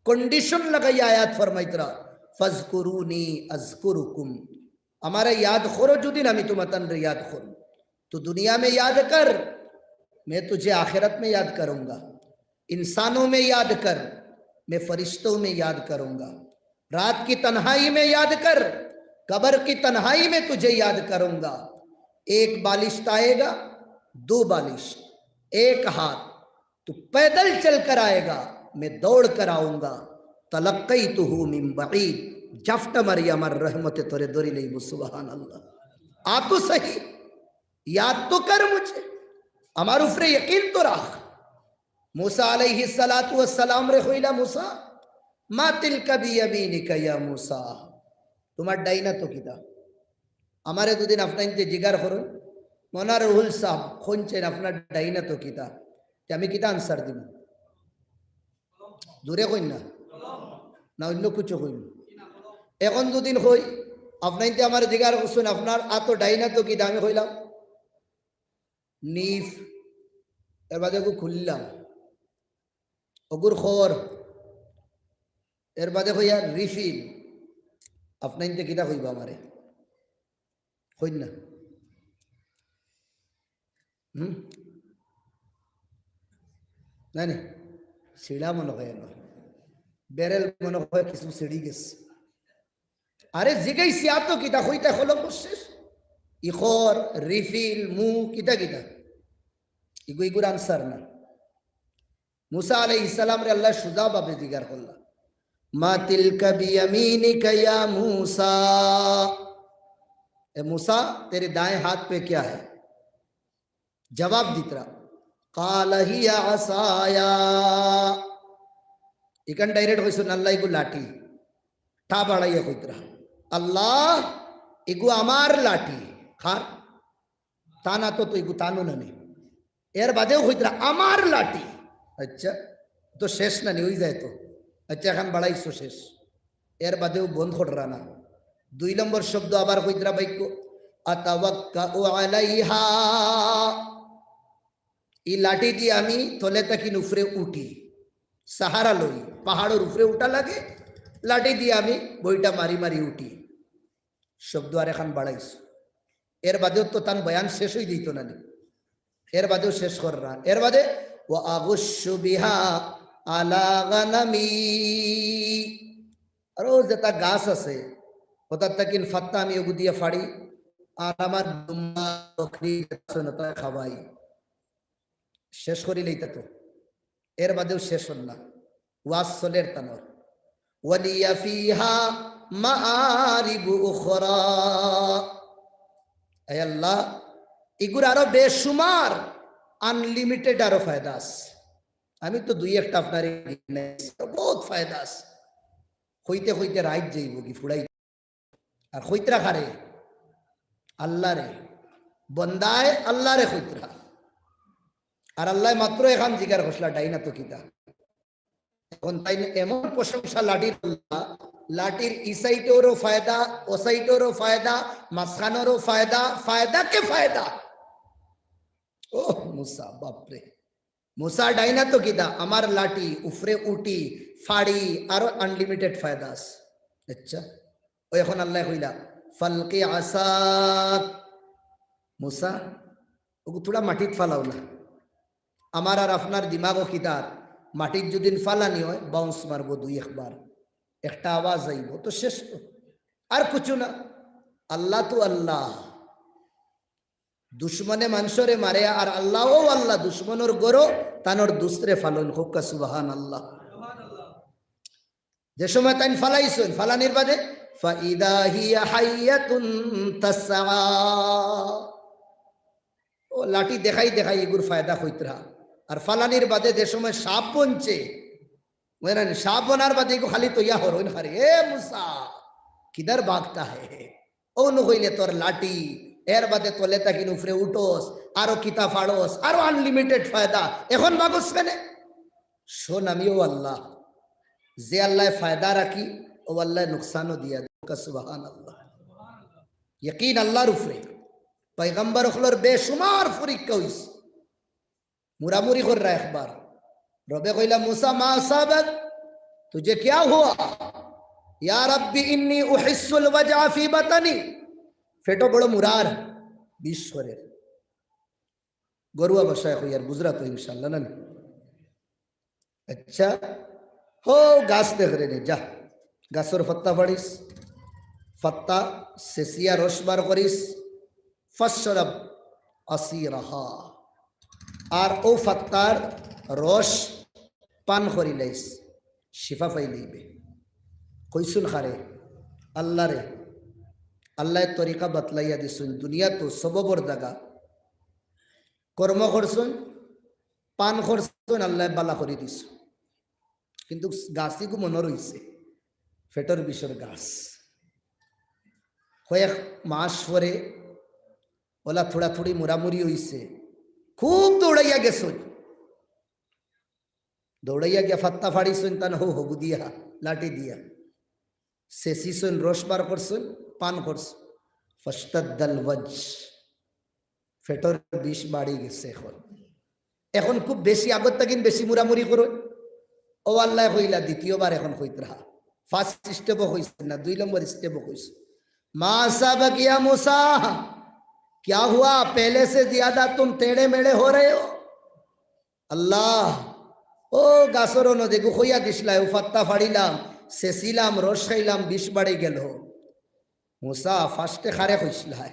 Condition লাগাইয়া আয়াত ফরমাইতরা, "ফাজকুরুনি আজকুরুকুম।" আমারে ইয়াদ করো যুদিন, আমি তোমাতানরে ইয়াদ করমু। "तू दुनिया में याद कर, मैं तुझे आखिरत में याद करूंगा। इंसानों में याद कर, मैं फरिश्तों में याद करूंगा। रात की तन्हाई में याद कर, कब्र की तन्हाई में तुझे याद करूंगा। एक बालिश ताएगा, दो बालिश, एक हाथ, तू पैदल चल कर आएगा, मैं दौड़ कर आऊंगा। तलक्कैतुहु मिन बईद।" জাফটা মারি আমার রহমতে তোরে ধরি লইব। সুবহানাল্লাহ। আ তো সহি, ইয়াদ তো কর মুঝে, আমার উপরে ইয়াকিন তো রাখ। মুসা আলাইহিস সালাতু ওয়াস সালামরে কইলা, "মুসা, মা তিলকা বিয়ামিনিকা ইয়া মুসা?" তোমার ডাইন আতো কিতা? আমারে দুদিন আপনাইন্তে জিগার করইন, মনা রুহুল সাব, কইনছেন আপনার ডাইন আতো কিতা? তে আমি কিতা আনসার দিমু? জোরে কইন না, না অইন্য কিছু কইন? এখন দুদিন কই, আপনাইন্তে আমারে জিগার করছইন, আপনার আতো ডাইন আতো কিতা? আমি কইলাম নিফ, এর বাদে ওগু খুললাম, ওগুর খর, এর বাদে কইয়া রিফিল। আপনাইন্তে কিতা কইবা আমারে? কইন না। হুম? না নি? সিঁড়া মনো কয় না। বেরেল মনো কয় কিছু সিঁড়ি গেছে। আরে জিগাইছি আতো কিতা কইতা, কলম শেষ। ইখর, রিফিল, মু, কিতা কিতা? ইগু ইগুর আনসার না। মুসা আলাইহিস সালামরে আল্লায় সুজা ভাবে জিগার করলা, "মা তিলকা বিয়ামিনিকা ইয়া মুসা?" এ মুসা, তেরে দায়েঁ হাত পে কিয়া হ্যায়? জবাব দিতরা, "ক্বালা হিয়া আসায়া।" ইখান direct কইছইন, "আল্লাহ, ইগু লাঠি।" ঠা বাড়াইয়া কইতরা, "আল্লাহ, ইগু আমার লাঠি।" কার? তান আতো তো, ইগু তানও না নি। এর বাদেও কইতরা, "আমার লাঠি।" আচ্ছা, তো শেষ না নি, অই যায় তো। আচ্ছা, এখন বাড়াইছো শেষ। এর বাদেও বন্ধ কররা না। দুই নম্বর শব্দ আবার কইতরা বাক্য, "আতাওয়াক্কাউ আলাইহা।" ই লাঠি দি আমি তলে থাকি উপরে উঠি, সাহারা লই, পাহাড়র উপরে উঠা লাগে, লাঠি দি আমি বইটা মারি মারি উঠি। শব্দ আর এখান বাড়াইছো। এর বাদেও তো তান বয়ান শেষ অই দিত না নি। এর বাদেও শেষ কররা। এর বাদে, "ওয়া আগুশশু বিহা আলা গানামি।" আরো যেটা গাছ আছে, ওটার তাকিন ফাত্তা আমি ওগু দিয়া ফাড়ি, আর আমার দুম্বা বকরি যেটা আছে না, তাই খাওয়াই। শেষ করি লইতা তো। এর বাদেও শেষ হল না। ওয়াজ চলের তানর। "ওয়ালিয়া ফিহা মাআরিবু উখরা।" আয় আল্লাহ, ইগুর আরো বেসুমার, unlimited আরো ফায়দা আছে। আমি তো দুই একটা আপনারে গিনাইছি, বহুত ফায়দা আছে। কইতে কইতে রাইত যাইবো কি ফুড়াই। আর কইতরা কারে? আল্লাহরে। বন্দায় আল্লাহরে কইতরা। আর আল্লায় মাত্র এখান জিগার করছলা, "ডাইন আতো কিতা?" এখন তাইন এমন প্রশংসা লাঠির করলা, লাঠির ই সাইডেরও ফায়দা, ও সাইডেরও ফায়দা, মাঝখানেরও ফায়দা, ফায়দা কে ফায়দা। ও মুসা, বাপরে। মুসা, ডাইন আতো কিতা? আমার লাঠি, উপরে উঠি, ফাড়ি, আরো unlimited ফায়দা আছে। আচ্ছা, ও এখন আল্লায় কইলা, "ফালকি আসাক।" মুসা, ওগু থুড়া মাটিত ফালাও না। আমার আর আপনার দিমাগও কিতার, মাটিত যদি ফালানি হয়, bounce মারবো দুই একবার, একটা আওয়াজ আইবো, তো শেষ তো। আর কিছু না, আল্লাহ তো আল্লাহ। দুশমনে মানষরে মারে, আর আল্লাহও আল্লাহ, দুশমনর ঘরো তানর দুস্তরে ফালইন। কউক্কা সুবহানাল্লাহ। যে সময় তাইন ফালাইছইন, ফালানির বাদে, "ফাইদা হিয়া হাইয়াতুন তাসআ।" ও লাঠি দেখাই দেখাই ইগুর ফায়দা কইতরা। আর ফালানির বাদে যে সময় সাপ বনছে, বুঝলেন, সাপ বনার বাদে ইগু খালি তো ইয়া হরইন খারে, "এ মুসা, কিধার ভাগতা হে?" ও নু কইলে তোর লাঠি, এর বাদে তলে থাকি উপরে উঠোস, আরো কিতা ফাড়োস, আরো unlimited ফায়দা। এখন ভাগস কেনে? শোন, আমিও আল্লাহ। যে আল্লায় ফায়দা রাখি, ও আল্লায় নুকসানও দিয়া দেয়। সুবহানাল্লাহ। ইয়াকিন আল্লাহর উপরে। পয়গম্বর অকলর বেসুমার পরীক্ষা অইছে। মুরামুরি কররা একবার। রবে কইলা, "মুসা, মা আসাবাক? তুঝে কিয়া হুয়া?" "ইয়া রাব্বি ইন্নী উহিসসুল ওয়াজআ ফি বাতানি।" পেটো বড় মুরার, বিষ করের। ঘরুয়া ভাষায় কইয়ার, বুঝরা তো ইনশাআল্লাহ, না নি? আচ্ছা, হো গাছ দেখরে নি, যা। গাছর পাত্তা ফাড়িস, পাত্তা ছেছিয়া রস বার করিস, "ফাশরাব আসিরাহা।" আর ও পাত্তার রস পান করিলাইস, শিফা পাইলাইবে। কইছুন কারে? আল্লাহরে। আল্লায় তরিকা বাতলাইয়া দিছুন, দুনিয়াত সববর জাগা। কর্ম করছুন, পান করছুন, আল্লায় বালা করি দিছুন। কিন্তু গাছ ইগু মনো রইছে, পেটর বিষর গাছ। কয়েক মাস পরে ওলা থুড়াথুড়ি মুরামুরি অইছে, খুব দৌড়াইয়া গেছইন। দৌড়াইয়া গিয়া ফাত্তা ফাড়িছইন তান হউ হগু দিয়া, লাঠি দিয়া। ছেছিছইন, রস বার করছইন, পান করছইন। ফাশতাদ্দাল ওয়াজ, পেটর বিষ বাড়ি গেছে। এখন, এখন খুব বেশি, আগর থাকিন বেশি মুড়ামুড়ি করইন। ও আল্লায় কইলা দ্বিতীয়বার, এখন কইতরা। ফার্স্ট স্টেপও কইছইন না, দুই নম্বর স্টেপও কইছইন। মা আসাবাক ইয়া মুসা, ক্যা হুয়া? পেহলে সে জিয়াদা তুম টেড়ে মেড়ে হো রহে হো। আল্লাহ, ও গাছর অনো যেগু কইয়া দিছলায়, ও ফাত্তা ফাড়িলাম, ছেছিলাম, রস খাইলাম, বিষ বাড়ি গেল। মুসা, ফার্স্টে কারে কইছলায়?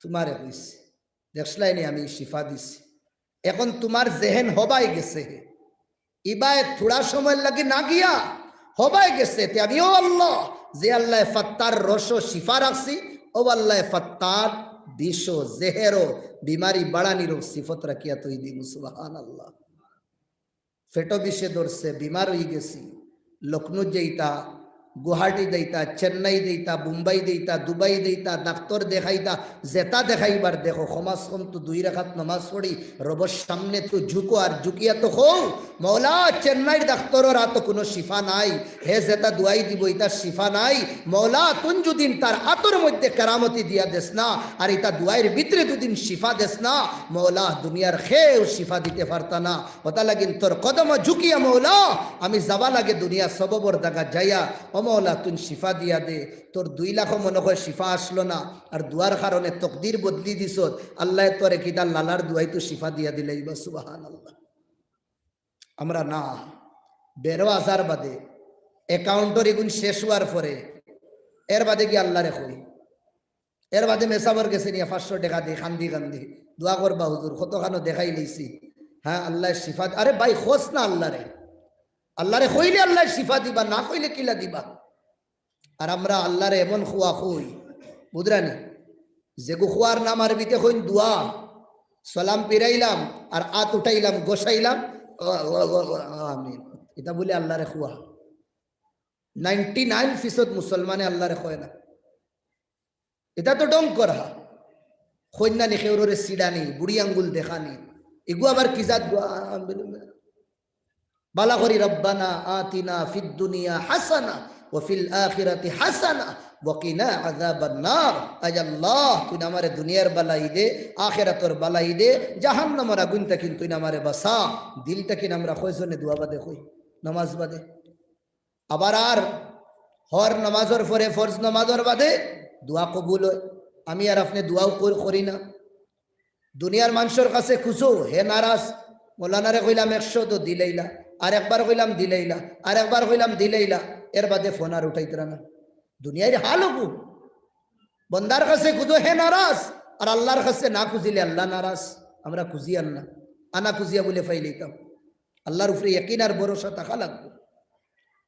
তুমারে কইছি। দেখছলায় নি আমি শিফা দিছি। এখন তুমার জেহেন হবায় গেছে। ইবায় থুড়া সময়র লাগি না গিয়া হবায় গেছে। তে আমি, ও আল্লাহ, যে আল্লায় ফাত্তার রসো শিফা রাখছি, ও আল্লায় ফাত্তার বিষো, জেহেরো, বিমারি বাড়ানিরও সিফত রাখিয়া থই দিমু। সুবহানাল্লাহ। পেটো বিষে ধরছে, বিমার অইগেছি, লখনউ যাইতা, গুয়াহাটি যাইতা, চেন্নাই যাইতা, বোম্বাই যাইতা, দুবাই যাইতা, ডাক্তর দেখাইতা, যেতা দেখাইবার দেখো, কমাস কম তো দুই রাকাত নমাজ পড়ি, রবর সামনে তো ঝুঁকো আর ঝুঁকিয়া তো কও, মওলা, চেন্নাইর ডাক্তরর আতো কুনু শিফা নাই, হে যেতা দুয়াই দিবো ইতার শিফা নাই, মওলা, তুন যুদিন তার আতর মধ্যে কেরামতি দিয়া দেস না, আর ইতা দুয়াইর ভিতরে যুদিন শিফা দেস না, মওলা, দুনিয়ার কেউ শিফা দিতে পারতা না। অতা লাগিন তোর কদমো ঝুঁকিয়া মওলা, আমি যাওয়া লাগে দুনিয়া সববর জাগা যাইয়া, ও মওলা, তুন শিফা দিয়া দে। তোর দুই লাখো মনো কয় শিফা আসলো না, আর দুয়ার কারণে তকদির বদলি দিছত, আল্লায় তোরে কিতা লালার দুয়াই তো শিফা দিয়া দিলাইবা। সুবহানাল্লাহ। আমরা না, বেরো আজার বাদে, অ্যাকাউন্টর ইগুন শেষ হওয়ার পরে, এর বাদে গিয়া আল্লারে কই। এর বাদে মেসাবর গেছে নিয়া পাঁচশো টেকা দি, কান্দি কান্দি, "দোয়া করবা হুজুর, কতখানো দেখাই লইছি।" হ্যাঁ, আল্লায় শিফা দি-, আরে ভাই, কস না আল্লারে। আল্লারে কইলে আল্লায় শিফা দিবা, না কইলে কিলা দিবা? আর আমরা আল্লারে এমন খুয়া কই, বুঝরানি? যেগু খুয়ার নাম আরবিতে কইন দোয়া, সালাম ফিরাইলাম আর আত উঠাইলাম, গোসাইলাম, আমিন। ইতা বুলে আল্লারে খুয়া। নাইনটি নাইন ফিসদ মুসলমানে আল্লারে কয় না। ইতা তো ঢং করা। কইন্না নি, কেউররে সিডানি, বুড়ি আঙ্গুল দেখানি। ইগু আবার কি জাত দোয়া? বালা করি, "রব্বানা আতিনা ফিদ দুনিয়া হাসানা ওয়া ফিল আখিরাতি হাসানা ওয়া কিনা আযাবান নার।" আয় আল্লাহ, তুই আমারে দুনিয়ার বালাই দে, আখিরাতর বালাই দে, জাহান্নামর আগুন থাকিন তুই আমারে বাঁচা। দিল থাকিন আমরা কয়জনে দোয়া বাদে কই? নামাজ বাদে। আবার আর হর নামাজর পরে, ফরজ নামাজর বাদে দোয়া কবুল অয়। আমি আর আপনে দোয়াও কর-, করি না। দুনিয়ার মানষর কাছে খুজো, হে নারাজ। মৌলানারে কইলাম একশো তো দিলাইলা, আর একবার কইলাম দিলাইলা, আর একবার কইলাম দিলাইলা, এর বাদে ফোন আর উঠাইতরা না। দুনিয়ার হাল অগু। বন্দার কাছে খুজো, হে নারাজ, আর আল্লার কাছে না খুজিলে আল্লা নারাজ। আমরা খুজিয়ার না, আনা খুজিয়া বুলে ফাইলিতাম। আল্লার উপরে ইয়াকিন আর ভরসা থাকা লাগবো।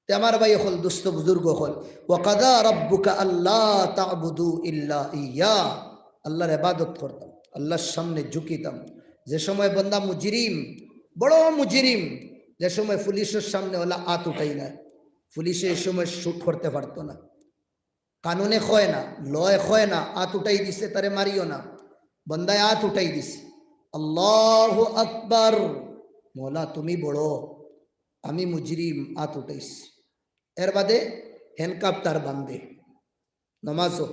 তে আমার ভাই অকল, দোস্ত বুজুর্গ অকল, "ওয়া কাযা রাব্বুকা আল্লা তা'বুদু ইল্লা ইয়্যাহ।" আল্লার ইবাদত করতাম, আল্লার সামনে ঝুঁকিতাম। যে সময় বন্দা মুজরিম, বড় মুজরিম, যে সময় পুলিশর সামনে অলা আত উঠাইলা, পুলিশে এই সময় শুট করতে পারতো না। কানুনে কয় না, লয় কয় না, আত উঠাই দিছে, তারে মারিও না। বন্দায় আত উঠাই দিছে, "আল্লাহু আকবার, মৌলা তুমি বড়, আমি মুজরিম, আত উঠাইছি।" এর বাদে হ্যান্ডকাফ তার বান্ধে, নমাজও।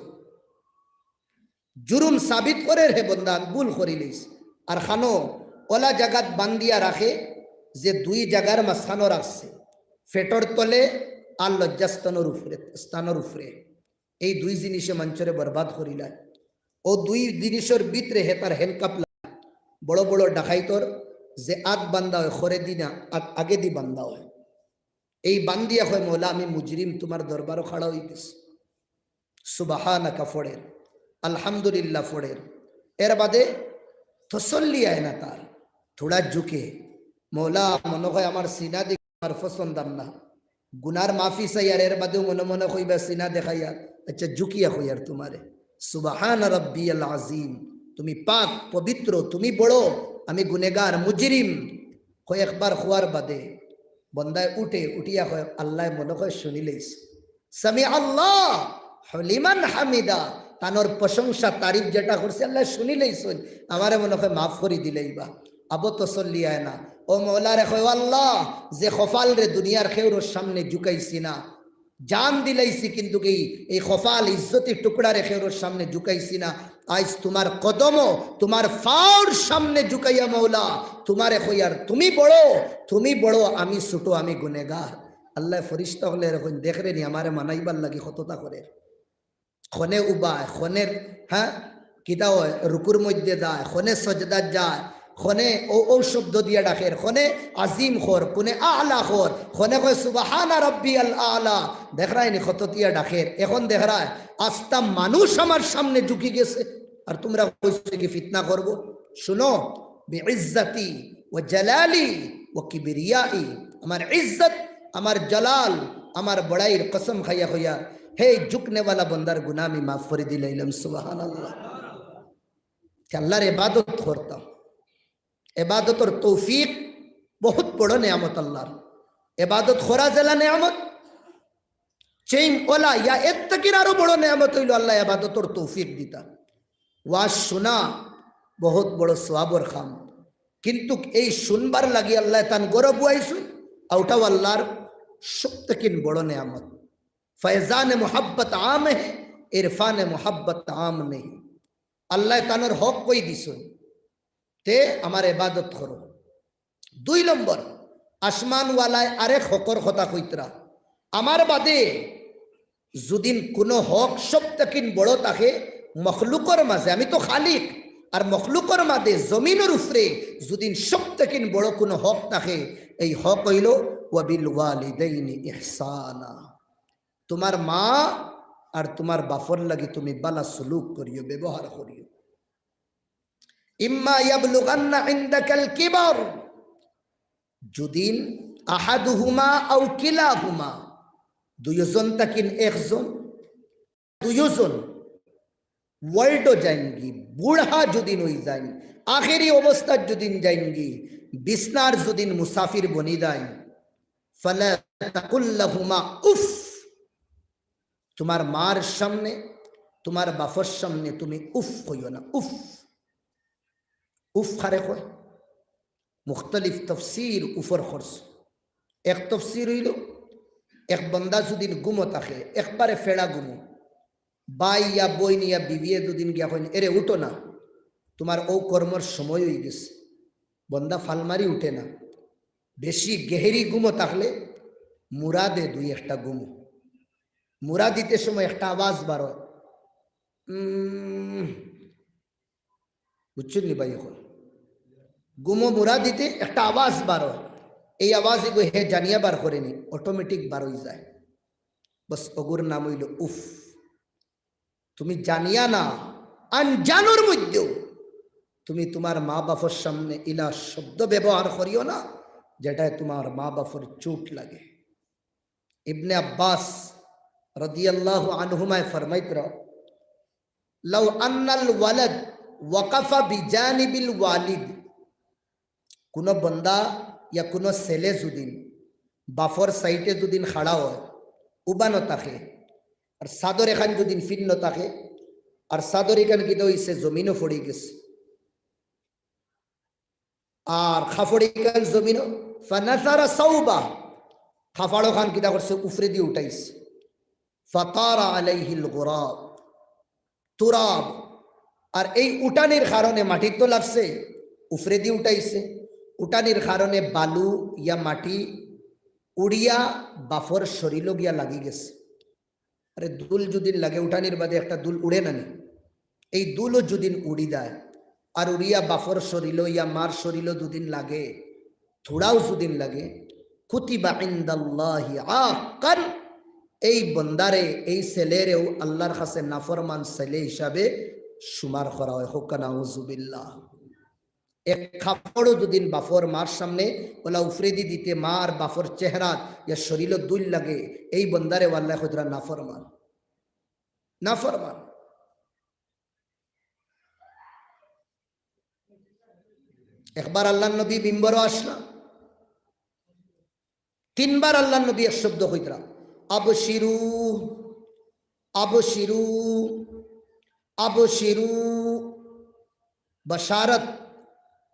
জুরুম সাবিত করের, হে বন্দা, আমি ভুল করিলিছি। আর খানো অলা জাগাত বান্ধিয়া রাখে যে দুই জাগার মাঝখানো রাখছে, পেটর তলে আর লজ্জাস্থানর উপরে, স্থানর উপরে। এই দুই জিনিসে মানষরে বরবাদ করিলায়। ও দুই জিনিসর ভিতরে হে তার হ্যান্ডকাফ লাগায়। বড় বড় ডাকাইতর যে আত বান্ধা অয়, খরে দি না, আত আগেদি বান্ধা অয়। এই বান্ধিয়া কয়, "মৌলা, আমি মুজরিম, তুমার দরবারো খাড়া অই গেছি।" সুবহানাকা পড়ের, আলহামদুলিল্লাহ পড়ের। এর বাদে তসল্লি আয় না তার, থুড়া ঝুঁকে, "মৌলা, মনো কয় আমার সিনা দি আমার পছন্দ আর না।" গুনার মাফি চাইয়ার, এর বাদেও মনে মনে কইবা সিনা দেখাইয়া, আচ্ছা, ঝুঁকিয়া কইয়ার তুমারে, "সুবহানা রাব্বিয়াল আজিম, তুমি পাক, পবিত্র, তুমি বড়, আমি গুনেগার, মুজরিম।" কয়েকবার কওয়ার বাদে বন্দায় উঠে, উঠিয়া কয়, "আল্লায় মনো কয় হুনিলাইছে।" সামি আল্লাহ লিমান হামিদা, তানর প্রশংসা, তারিফ যেটা করছে, আল্লায় হুনিলাইছইন, আমারে মনো কয় মাফ করি দিলাইবা। আবো তসল্লি আয় না, ও মওলারে কয়, "ও আল্লাহ, যে কপালরে দুনিয়ার কেউরর সামনে ঝুকাইছি না, জান দিলাইছি, কিন্তু এই, এই কপাল ইজ্জতি টুকরারে কেউরর সামনে ঝুকাইছি না। আইজ তুমার কদমো, তুমার পাওর সামনে ঝুকাইয়া মওলা, তুমারে কইয়ার, তুমি বড়, তুমি বড়, আমি ছোট, আমি গুনেগার।" আল্লায় ফিরিস্তা অকলরে কইন, "দেখরে নি, আমারে মানাইবার লাগি কততা করের।" খনে উবায়, খনে, হ্যাঁ, কিতা অয়, রুকুর মধ্যে যায়, খনে সজদাত যায়, খনে ও, ও শব্দ দিয়া ডাকের, খনে আজিম কর, খনে আলা কর, খনে কয়, "সুবহানা রাব্বিয়াল আলা।" দেখরায় নি কততা ডাকের। এখন দেখরায়, আস্তা মানুষ আমার সামনে ঝুকি গেছে, আর তুমরা কইছো কি ফিতনা করবো? শুনো, বিইজ্জতি ওয়া জালালি ওয়া কিবরিয়াই, আমার ইজ্জত, আমার জালাল, আমার বড়াইর কসম খাইয়া কইয়ার, হে ঝুকনেওয়ালা বন্দার গুনা আমি মাফ করি দিলাইলাম। সুবহানাল্লাহ। তে আল্লাহর ইবাদত করতাম, ইবাদতর তৌফিক বহুত বড় নিয়ামত আল্লাহর। ইবাদত করা যেলা নিয়ামত, চেইন ওলা ইয়া এর থাকি আরো বড় নিয়ামত অইলো আল্লায় ইবাদতর তৌফিক দিতা। ওয়াজ শুনা বহুত বড় সওয়াবর কাম, কিন্তুক এই শুনবার লাগি আল্লায় তান ঘরো বওয়াইছইন, অউটাও আল্লাহর সব থাকি বড় নিয়ামত। ফয়জান মোহাব্বত আম হে, ইরফান মোহাব্বত আম নেহি। আল্লায় তানর হক কই দিছইন, তে আমার ইবাদত করো। দুই নম্বর, আসমানওয়ালায় আরেক হকর কথা কইতরা, আমার বাদে যুদিন কুনু হক সব থাকি বড় থাকে মখলুকর মাঝে, আমি তো খালিক, আর মখলুকর মাঝে জমিনর উপরে যুদিন সব থাকি বড় কুনু হক থাকে, এই হক অইলো ওয়াবিল ওয়ালিদাইনি ইহসানা, তুমার মা আর তুমার বাফর লাগি তুমি বালা সুলুক করিও, ব্যবহার করিও। ইম্মা ইয়াবলুগান্না ইনদাকাল কিবার, যুদিন আহাদুহুমা আও কিলাহুমা, দুইজন থাকি একজন, দুইজন ওয়ার্ল্ডো যাইনগি, বুড়া যুদিন অই যাইন, আখেরি অবস্থাত যুদিন যাইনগি, বিছনার যুদিন মুসাফির বনি যাইন, ফালা তাকুল লাহুমা উফ, তুমার মার সামনে, তুমার বাফর সামনে তুমি উফ কইও না। উফ, উফ কারে কয়? মুখতালিফ তফসির উফর করছে। এক তফসির অইলো, এক বন্দা যুদিন ঘুমো থাকে, একবারে ফেড়া ঘুমো, ভাই ইয়া বইন ইয়া বিবিয়ে যুদিন গিয়া কইন, "এরে উঠো না, তুমার অউ কর্মর সময় অইগেছে।" বন্দা ফাল মারি উঠে না, বেশি গেহেরি ঘুমো থাকলে মুরা দে দুই একটা ঘুমো। মুরা দিতে সময় একটা আওয়াজ বারয়, উম, বুঝছইন নি ভাই? এখন ঘুমো মুরা দিতে একটা আওয়াজ বারয়, এই আওয়াজ ইগু হে জানিয়া বার করে নি, অটোমেটিক বার অই যায়। বস, অগুর নাম অইলো উফ। তুমি জানিয়া না, আনজানর মধ্যেও তুমি তুমার মা বাফর সামনে ইলা শব্দ ব্যবহার করিও না, যেটায় তুমার মা বাফর চোট লাগে। ইবনে আব্বাস রাদিয়াল্লাহু আনহুমায় ফরমাইতরা, "লাউ আন্নাল ওয়ালাদ ওয়াকাফা বিজানিবিল ওয়ালিদ", কুনু বন্দা ইয়া কুনু ছেলে যুদিন বাফর সাইডে যুদিন খাড়া অয়, উবানো থাকে, আর চাদর এখান যুদিন ফিন্নো থাকে, আর চাদর ইখান কিতা অইছে, জমিনো পড়ি গেছে, আর কাপড় ইখান জমিনো, ফানাসারা সাউবা, কাপড় ওখান কিতা করছে, উফরেদি উঠাইছে। ফাতারা আলাইহিল গুরাব, তুরাব, আর এই উঠানির কারণে মাটিত তো লাগছে, উফরেদি উঠাইছে, উঠানির কারণে বালু ইয়া মাটি উড়িয়া বাফর শরীলো গিয়া লাগি গেছে। আরে, ধুল যুদিন লাগে, উঠানির বাদে একটা ধুল উড়ে না নি? এই ধুলও যুদিন উড়ি যায়, আর উড়িয়া বাফর শরীলো ইয়া মার শরীলো যুদিন লাগে, থুড়াও যুদিন লাগে, কুতিবা ইনদাল্লাহি আক্কান, এই বন্দারে, এই ছেলেরেও আল্লাহর কাছে নাফরমান ছেলে হিসাবে শুমার করা অয়। কউক্কা নাউজুবিল্লাহ। এক কাপড়ও যুদিন বাফর মার সামনে ওলা উফরেদি দিতে, মা আর বাফর চেহারাত ইয়া শরীলো ধুল লাগে, এই বন্দারেও আল্লায় কইতরা নাফরমান, নাফরমান। একবার আল্লাহর নবী মিম্বরো আসলা, তিনবার আল্লাহর নবী এক শব্দ কইতরা, "আবশিরু, আবশিরু, আবশিরু।" বাশারত,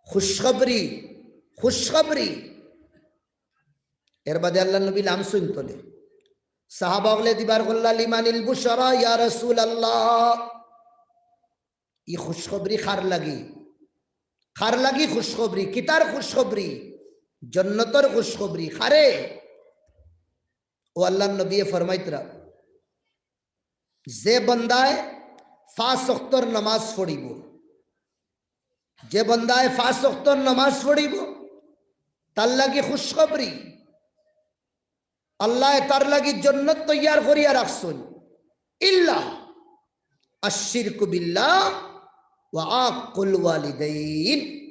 খুশখবরি, খুশখবরি। এর বাদে আল্লাহর নবী লামছইন তলে। সাহাবা অকলে দিবার কইলা, "লিমানিল বুশরা ইয়া রাসূলুল্লাহ?" ই খুশখবরি কার লাগি? কার লাগি খুশখবরি? কিতার খুশখবরি? জন্নতর খুশখবরি। কারে? ও আল্লাহর নবীয়ে ফরমাইতরা, যে বন্দায় পাঁচ ওয়াক্তর নামাজ পড়িব, যে বন্দায় পাঁচ ওয়াক্তর নামাজ পড়িব, তার লাগি খুশখবরি। আল্লায় তার লাগি জন্নত তৈয়ার করিয়া রাখছইন। ইল্লা আশশিরকু বিল্লাহ ওয়া আক্কুল ওয়ালিদাইন।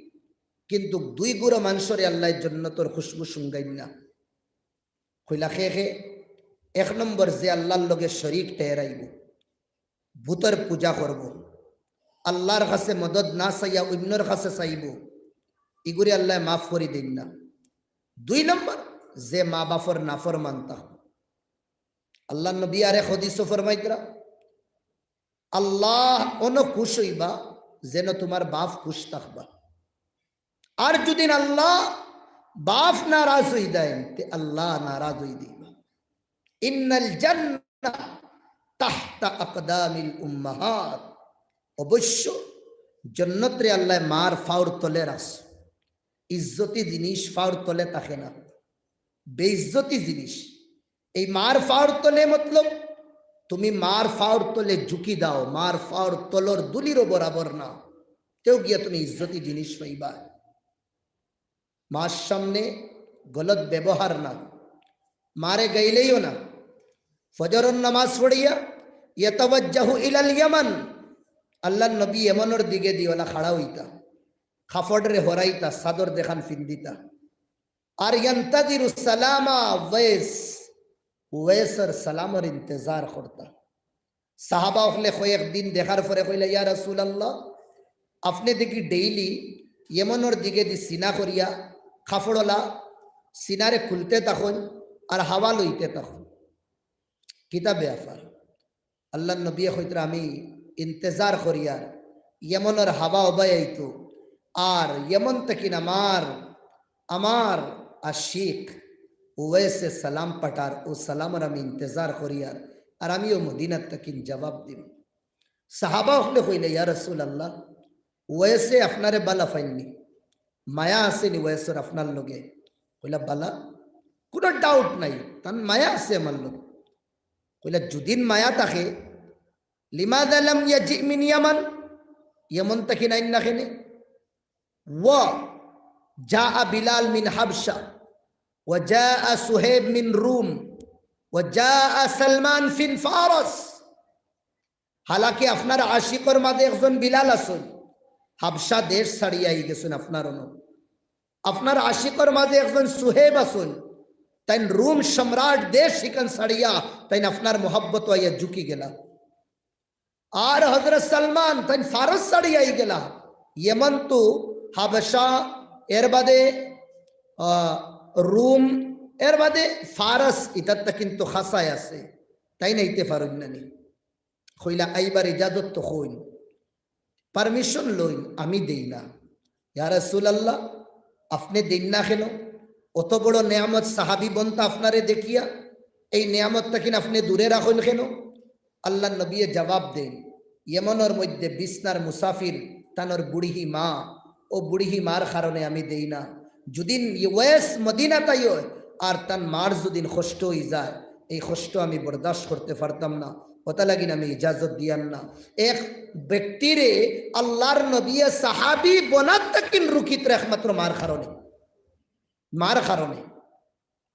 কিন্তু দুই গুরু মানষরে আল্লায় জন্নতর খুশবু শুঙ্গাইন না। কইলা, "কে কে?" এক নম্বর, যে আল্লাহর লগে শরিক ঠেরাইব, বুতর পূজা করব, আল্লাহর কাছে মদদ না চাইয়া অইন্যর কাছে চাইব, ইগুরে আল্লায় মাফ করি দেইন না। দুই নম্বর, যে মা বাফর নাফরমান থাকব। আল্লাহর নবী আরেক হাদিসো ফরমাইতরা, আল্লাহ অনো খুশ অইবা, যেন তুমার বাফ খুশ থাকবা। আর যুদিন আল্লাহ বাফ নারাজ অই দেইন, তে আল্লাহ নারাজ অই দিবা। ইন্নাল জান্নাহ তাহতা আকদামিল উম্মাহাত। অবশ্য জন্নতরে আল্লায় মার ফাওর তলে রাখছে। ইজ্জতি জিনিস ফাওর তলে থাকে না, বেইজ্জতি জিনিস। এই মার ফাওর তলে মতলব তুমি মার ফাওর তলে ঝুঁকি দাও, মার ফাওর তলর ধুলিরও বরাবর না, তেউ গিয়া তুমি ইজ্জতি জিনিস পাইবা। মার সামনে গলত ব্যবহার না, মারে গাইলেইও না। ফজরর নামাজ পড়িয়া ইয়াতাওয়াজ্জাহু ইলাল ইয়ামান, আল্লাহর নবী ইয়ামনর দিকে দি ওলা খাড়া অইতা, কাপড়রে হরাইতা, চাদর দেখান ফিন্দিতা। আর ইয়ান্তাজিরু সালামা ওয়েস, ওয়েসর সালামর ইন্তেজার করতা। সাহাবা অকলে কয়েকদিন দেখার পরে কইলা, "ইয়া রাসূলুল্লাহ, আপনে দেখি ডেইলি ইয়ামনর দিকে দি সিনা করিয়া কাপড়লা সিনারে খুলতে থাকইন আর হাওয়া লইতে থাকইন, কিতা ব্যাপার?" আল্লাহর নবীয়ে কইতরা, "আমি ইন্তেজার করিয়ার ইয়ামনর হাওয়া অবায় আইতো, আর ইয়ামন থাকি আমার, আমার আশিক ওয়েসে সালাম পাঠার, অউ সালামর আমি ইন্তেজার করিয়ার, আর আমিও মদিনাত থাকিন জবাব দিমু।" সাহাবা অকলে কইলা, "ইয়া রাসূলুল্লাহ, ওয়েসে আপনারে বালা পাইননি, মায়া আছেনি ওয়েসর আপনার লগে?" কইলা, "বালা, কুনু doubt নাই, তান মায়া আছে আমার লগে।" কইলা, "যুদিন মায়া থাকে, লিমাযা লাম ইয়াজি মিন ইয়ামান, ইয়ামন থাকিন আইন না কেনে?" ওয়া জাআ বিলাল মিন হাবশা, ওয়া জাআ সুহেব মিন রুম, ওয়া জাআ সালমান ফিন ফারস। হালাকি আপনার আশিকর মাঝে একজন বিলাল আছইন, হাবশা দেশ ছাড়িয়া আই গেছইন আপনার অনো। আপনার আশিকর মাঝে একজন সুহেব আছইন, তাইন রুম সম্রাট দেশ হিখান ছাড়িয়া তাইন আপনার মহব্বত আইয়া ঝুঁকি গেলা। আর হযরত সালমান তাইন ফারস ছাড়িয়া আই গেলা, ইয়ামান তো হাবশা, এর বাদে, আহ, রুম, এর বাদে ফারস, ইতার তা কিন্তু খাসায় আছে, তাইন আইতে পারইন না নি। কইলা, "আইবার ইজাজত তো কইন, permission লইন, আমি দেই না।" "ইয়া রাসূলুল্লাহ, আপনে দেইন না কেনে? অত বড় নেয়ামত সাহাবী বনতা আপনারে দেখিয়া, এই নেয়ামত থাকিন আপনে দূরে রাখইন কেনে?" আল্লাহর নবীয়ে জবাব দেইন, "ইয়ামনর মধ্যে বিছনার মুসাফির, তানর বুড়িহি মা, অউ বুড়িহি মার কারণে আমি দেই না। যুদিন ওয়েস মদিনাত আইয় আর তান মার যুদিন কষ্ট অই যায়, এই কষ্ট আমি বরদাস্ত করতে পারতাম না, অতা লাগিন আমি ইজাজত দিয়ার না।" এক ব্যক্তিরে আল্লাহর নবীয়ে সাহাবী বনাত থাকিন রুকিতরা একমাত্র মার কারণে, মার কারণে।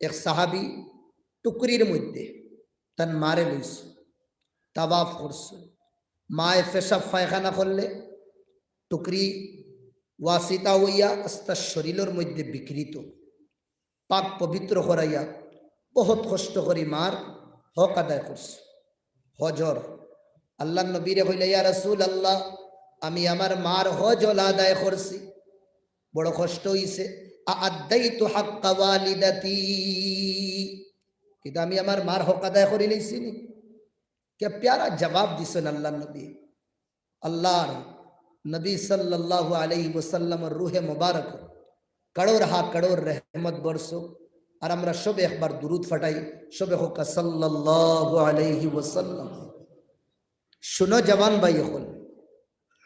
এক সাহাবী টুকরির মধ্যে তান মারে লইছইন, তাওয়াফ করছইন। মায়ে পেশাব পায়খানা করলে টুকরি ওয়াসিতা অইয়া আস্তা শরীলর মধ্যে বিকৃত, পাক পবিত্র করাইয়া বহুত কষ্ট করি মার হক আদায় করছইন। হজর। আল্লাহর নবীরে কইলা, "ইয়া রাসূলুল্লাহ, আমি আমার মার হজ অলা আদায় করছি, বড় কষ্ট অইছে। আ আদ্দাইতু হাক্কা ওয়ালিদাতি, কিন্তু আমি আমার মার হক আদায় করি লাইছি নি?" কি প্যারা জবাব দিছইন আল্লাহর নবী। আল্লাহর নবী সাল্লাল্লাহু আলাইহি ওয়াসাল্লামর রুহে মোবারক কারোর হা কারোর রহমত বরসো। আর আমরা সবে একবার দুরুদ ফাটাই, সবে কউক্কা সাল্লাল্লাহু আলাইহি ওয়াসাল্লাম। শুনো জওয়ান ভাই অকল,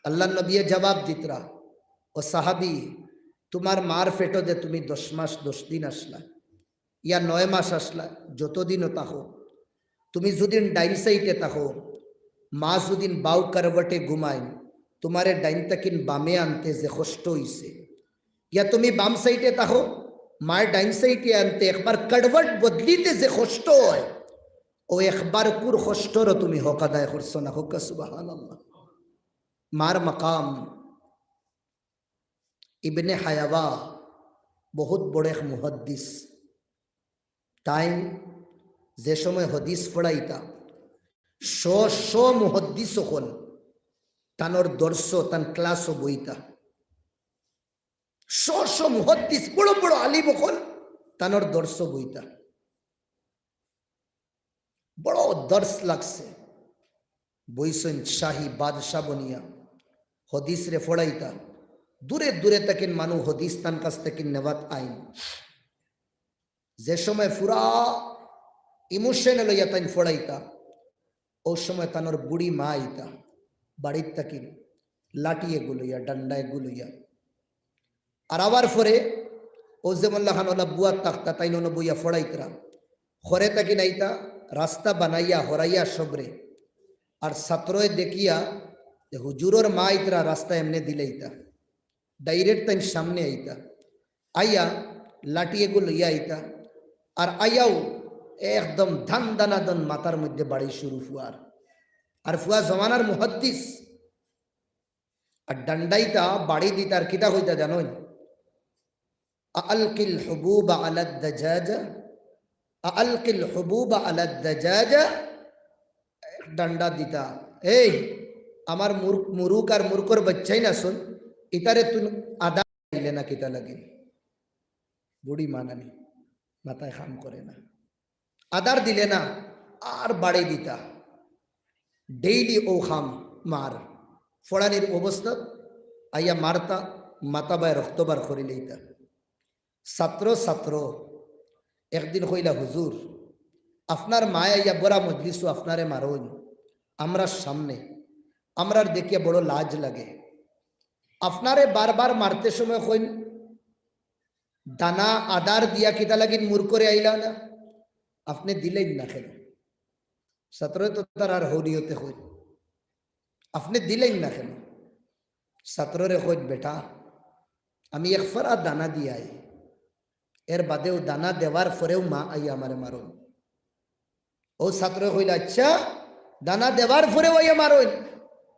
আল্লাহর নবীয়ে জবাব দিতরা, "ও সাহাবী, তুমার মার পেটো দে তুমি দশ মাস দশ দিন আছলা, ইয়া নয় মাস আছলা, যতদিনও থাকো, তুমি যুদিন ডাইন সাইডে থাকো, মা যুদিন বাউ কারবটে ঘুমাইন, তুমারে ডাইন থাকিন বামে আনতে যে কষ্ট অইছে, ইয়া তুমি বাম সাইডে থাকো, মায় ডাইন সাইডে আনতে একবার কারবট বদলিতে যে কষ্ট অয়, অউ একবারকুর কষ্টরও তুমি হক আদায় করছো না।" কউক্কা সুবহানাল্লাহ। মার মাকাম। ইবনে হায়াওয়া বহুত বড় এক মুহাদ্দিস। তাইন যে সময় হাদিস পড়াইতা, শ শ মুহাদ্দিস অকল তানর দর্শো, তান ক্লাসো বইতা। শ শ মুহাদ্দিস, বড় বড় আলিম অকল তানর দর্শো বইতা। বড় দর্শ লাগছে। বইছইন শাহী বাদশা বনিয়া, হাদিসরে পড়াইতা। দূরে দূরে থাকিন মানুষ হাদিস তান কাছ থাকিন নেওয়াত আইন। যে সময় পুরা emotional অইয়া তাইন পড়াইতা, অউ সময় তানর বুড়ি মা আইতা, বাড়িত থাকিন লাঠি এগু লইয়া, ডান্ডা এগু লইয়া। আর আবার পরে অউ যেমন লাখান অলা বুয়াত থাকতা, তাইন অনো বইয়া পড়াইতরা। ঘরে থাকিন আইতা, রাস্তা বানাইয়া, হরাইয়া সবরে। আর ছাত্রয় দেখিয়া যে হুজুরর মা আইতরা, রাস্তা এমনে দিলাইতা। Direct তাইন সামনে আইতা। আইয়া লাঠি এগু লইয়া আইতা। আর আইয়াউ একদম ধান দানা দন মাথার মধ্যে বাড়ি শুরু ফুয়ার। আর ফুয়া জমানার মুহাদ্দিস। আর ডান্ডা ইতা বাড়ি দিতা আর কিতা কইতা জানইন? "আলকিল হুবুবা আলাদ দাজাজা, আলকিল হুবুবা আলাদ দাজাজা।" ডান্ডা দিতা, "এই, আমার মুর-, মুরুক আর মুরুকর বাচ্চাইন আছইন, ইতারে তুই আদার দিলে না কিতা লাগি?" বুড়ি মা নানি, মাথায় কাম করে না। আদার দিলে না, আর বাড়ি দিতা। Daily অউ কাম মার। পড়ানির অবস্থাত আইয়া মারতা, মাথা বায় রক্ত বার করিলাইতা। ছাত্র, ছাত্র একদিন কইলা, "হুজুর, আপনার মায় আইয়া বড়া মজলিসো আপনারে মারইন, আমরার সামনে, আমরার দেখিয়া বড় লাজ লাগে। আপনারে বারবার মারতে সময় কইন, দানা আদার দিয়া কিতা লাগিন মুরুকরে আইলা না, আপনে দিলাইন না কেনে?" ছাত্রয় তো তার আর হরিয়তে কইন, "আপনে দিলাইন না কেনে?" ছাত্ররে কইন, "বেটা, আমি এক ফাড়া দানা দিয়া আই, এর বাদেও দানা দেওয়ার পরেও মা আইয়া আমারে মারইন।" অউ ছাত্রয় কইলা, "আচ্ছা, দানা দেওয়ার পরেও আইয়া মারইন?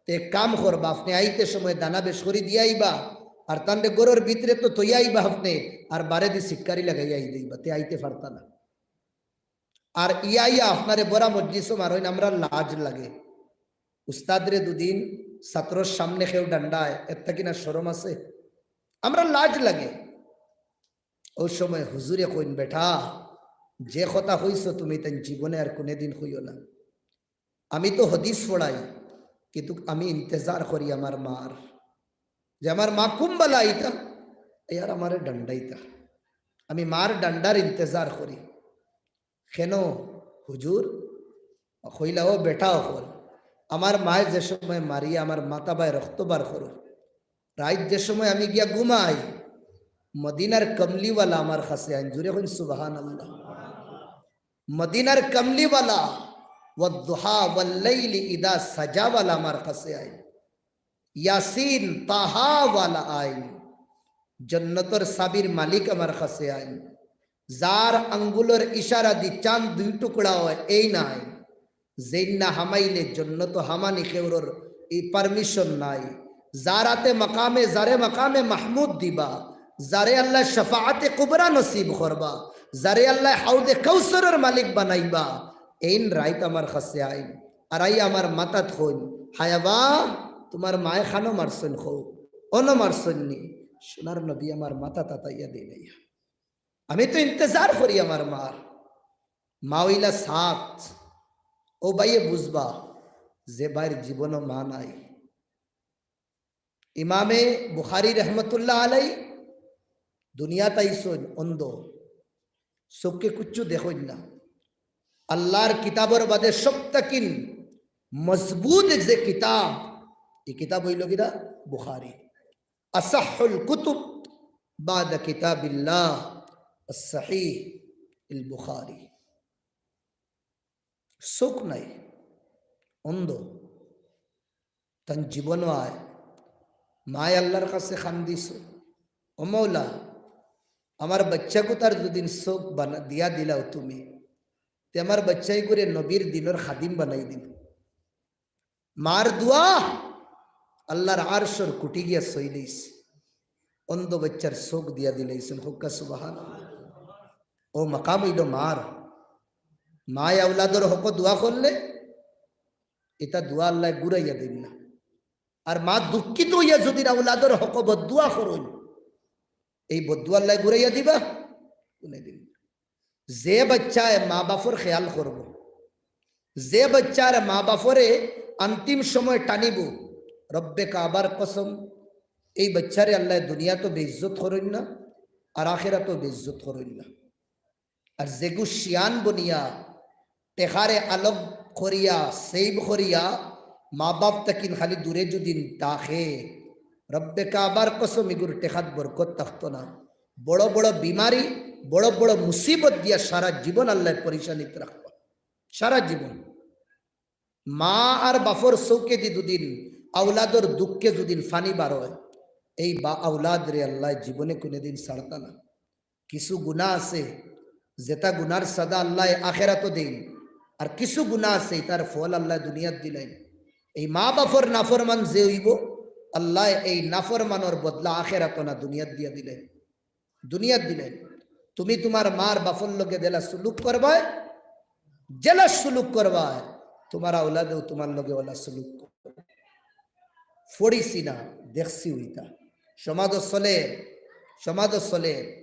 তে এক কাম করবা, আপনে আইতে সময় দানা বেশ করি দিয়া আইবা, আর তানরে ঘরর ভিতরে তো থইয়া আইবা আপনে, আর বারেদি সিটকারি লাগাইয়া আই দিবা, তে আইতে পারতা না।" আর ইয়া ইয়া আপনারে বড়া মজলিসো মারইন, আমরার লাজ লাগে। উস্তাদরে দুদিন ছাত্রর সামনে কেউ ডান্ডায়, এর থাকি না শরম আছে? আমরার লাজ লাগে। অউ সময় হুজুরে কইন, "বেটা, যে কথা কইছো তুমি, তাইন জীবনে আর কুনুদিন কইও না। আমি তো হাদিস পড়াই, কিন্তু আমি ইন্তেজার করি আমার মার, যে আমার মা কুম্বালা আইতা, ইয়ার আমারে ডান্ডাইতা। আমি মার ডান্ডার ইন্তেজার করি।" "কেনে হুজুর?" কইলা, "ও বেটা অকল, আমার মায় যে সময় মারিয়া আমার মাথা বায় রক্ত বার করো, রাইত যে সময় আমি গিয়া ঘুমাই, মদিনার কমলিওয়ালা আমার কাছে আইন।" জুরে কইন সুবহানাল্লাহ। মদিনার কমলিওয়ালা, "ওয়াদ্দুহা ওয়াল্লাইলি ইদা সাজাওয়ালা" আমার কাছে আইন। ইয়াসিন, তাহাওয়ালা আইন। জন্নতর চাবির মালিক আমার কাছে আইন। যার আঙ্গুলর ইশারাদি চান দুই টুকরা অয়, এইন আইন। যেইন না হামাইলে জন্নতো হামানি কেউরর ই permission নাই। যার আতে মাকামে, যারে মাকামে মাহমুদ দিবা, যারে আল্লায় শাফাআতে কুবরা নসিব করবা, যারে আল্লায় হাউজে কাউসারর মালিক বানাইবা, এইন রাইত আমার কাছে আইন। আর আইয়া আমার মাথাত কইন, "হায়াওয়া, তুমার মায় কানো মারছইন কও, অনো মারছইন নি?" সোনার নবী আমার মাথাত আতাইয়া দিলাইয়া। আমি তো ইন্তেজার করি আমার মার। মা অইলা সাত। অউ ভাইয়ে বুঝবা, যে ভাইর জীবনো মা নাই। ইমামে বুখারী রহমতুল্লাহ আলাই দুনিয়াত আইছইন অন্ধ, চউখে কুচ্ছু দেখইন না। আল্লার কিতাবর বাদে সব থাকিন মজবুত যে কিতাব, ই কিতাব অইলো কিতা? বুখারী। আসাহুল কুতুব বাদা কিতাবিল্লাহ, আস-সাহিহুল বুখারী। চউখ নাই, অন্ধ। তান জীবনও আয়, মায় আল্লার কাছে কান্দিছইন, "ও মওলা, আমার বাইচ্চাগুতার যুদি চউখ বানা-, দিয়া দিলাও তুমি, তে আমার বাইচ্চাইগুরে নবীর দিনর খাদিম বানাই দিলাও।" মার দোয়া আল্লার আরশর কুটি গিয়া ছইলাইছে, অন্ধ বাইচ্চার চউখ দিয়া দিলাইছইন। কউক্কা সুবহানাল্লাহ। অউ মাকাম অইলো মার। মায় আওলাদর হকো দোয়া করলে ইতা দোয়া আল্লায় ঘুরাইয়া দেইন না। আর মা দুঃখিত অইয়া যুদি আওলাদর হকো বদদোয়া করইন, এই বদদোয়া আল্লায় ঘুরাইয়া দিবা? কুনুদিন না। যে বাইচ্চায় মা-বাফর খেয়াল করবো, যে বাইচ্চার মা-বাফরে আন্তিম সময় টানিবো, রব্বে কাবার কসম, এই বাইচ্চারে আল্লায় দুনিয়াতও বেইজ্জত করইন না, আর আখেরাতও বেইজ্জত করইন না। আর যেগু শিয়ান বনিয়া, টেকারে আলগ করিয়া, save করিয়া, মা-বাফ থাকিন খালি দূরে যুদি থাকে, রব্বে কাবার কসম, ইগুর টেকাত বরকত থাকতো না। বড় বড় বিমারি, বড় বড় মুসিবত দিয়া সারা জীবন আল্লায় পরেশানিত রাখবা, সারা জীবন। মা আর বাফর চউখেদি যুদিন আওলাদর দুঃখে যুদিন ফানি বারয়, এই বা আওলাদরে আল্লায় জীবনে কুনুদিন ছাড়তা না। কিছু গুনা আছে, যেতা গুনার সাজা আল্লায় আখেরাতো দেইন, আর কিছু গুনা আছে, ইতার ফল আল্লায় দুনিয়াত দিলাইন। এই মা-বাফর নাফরমান যে অইবো, আল্লায় এই নাফরমানর বদলা আখেরাতো না, দুনিয়াত দিয়া দিলাইন, দুনিয়াত দিলাইন। তুমি তুমার মার বাফর লগে যেলা সুলুক করবায়, যেলা সুলুক করবায়, তুমার আওলাদেও তুমার লগে অলা সুলুক করবো। পড়ছি না, দেখছি অইতা। সমাজো চলের, সমাজো চলের।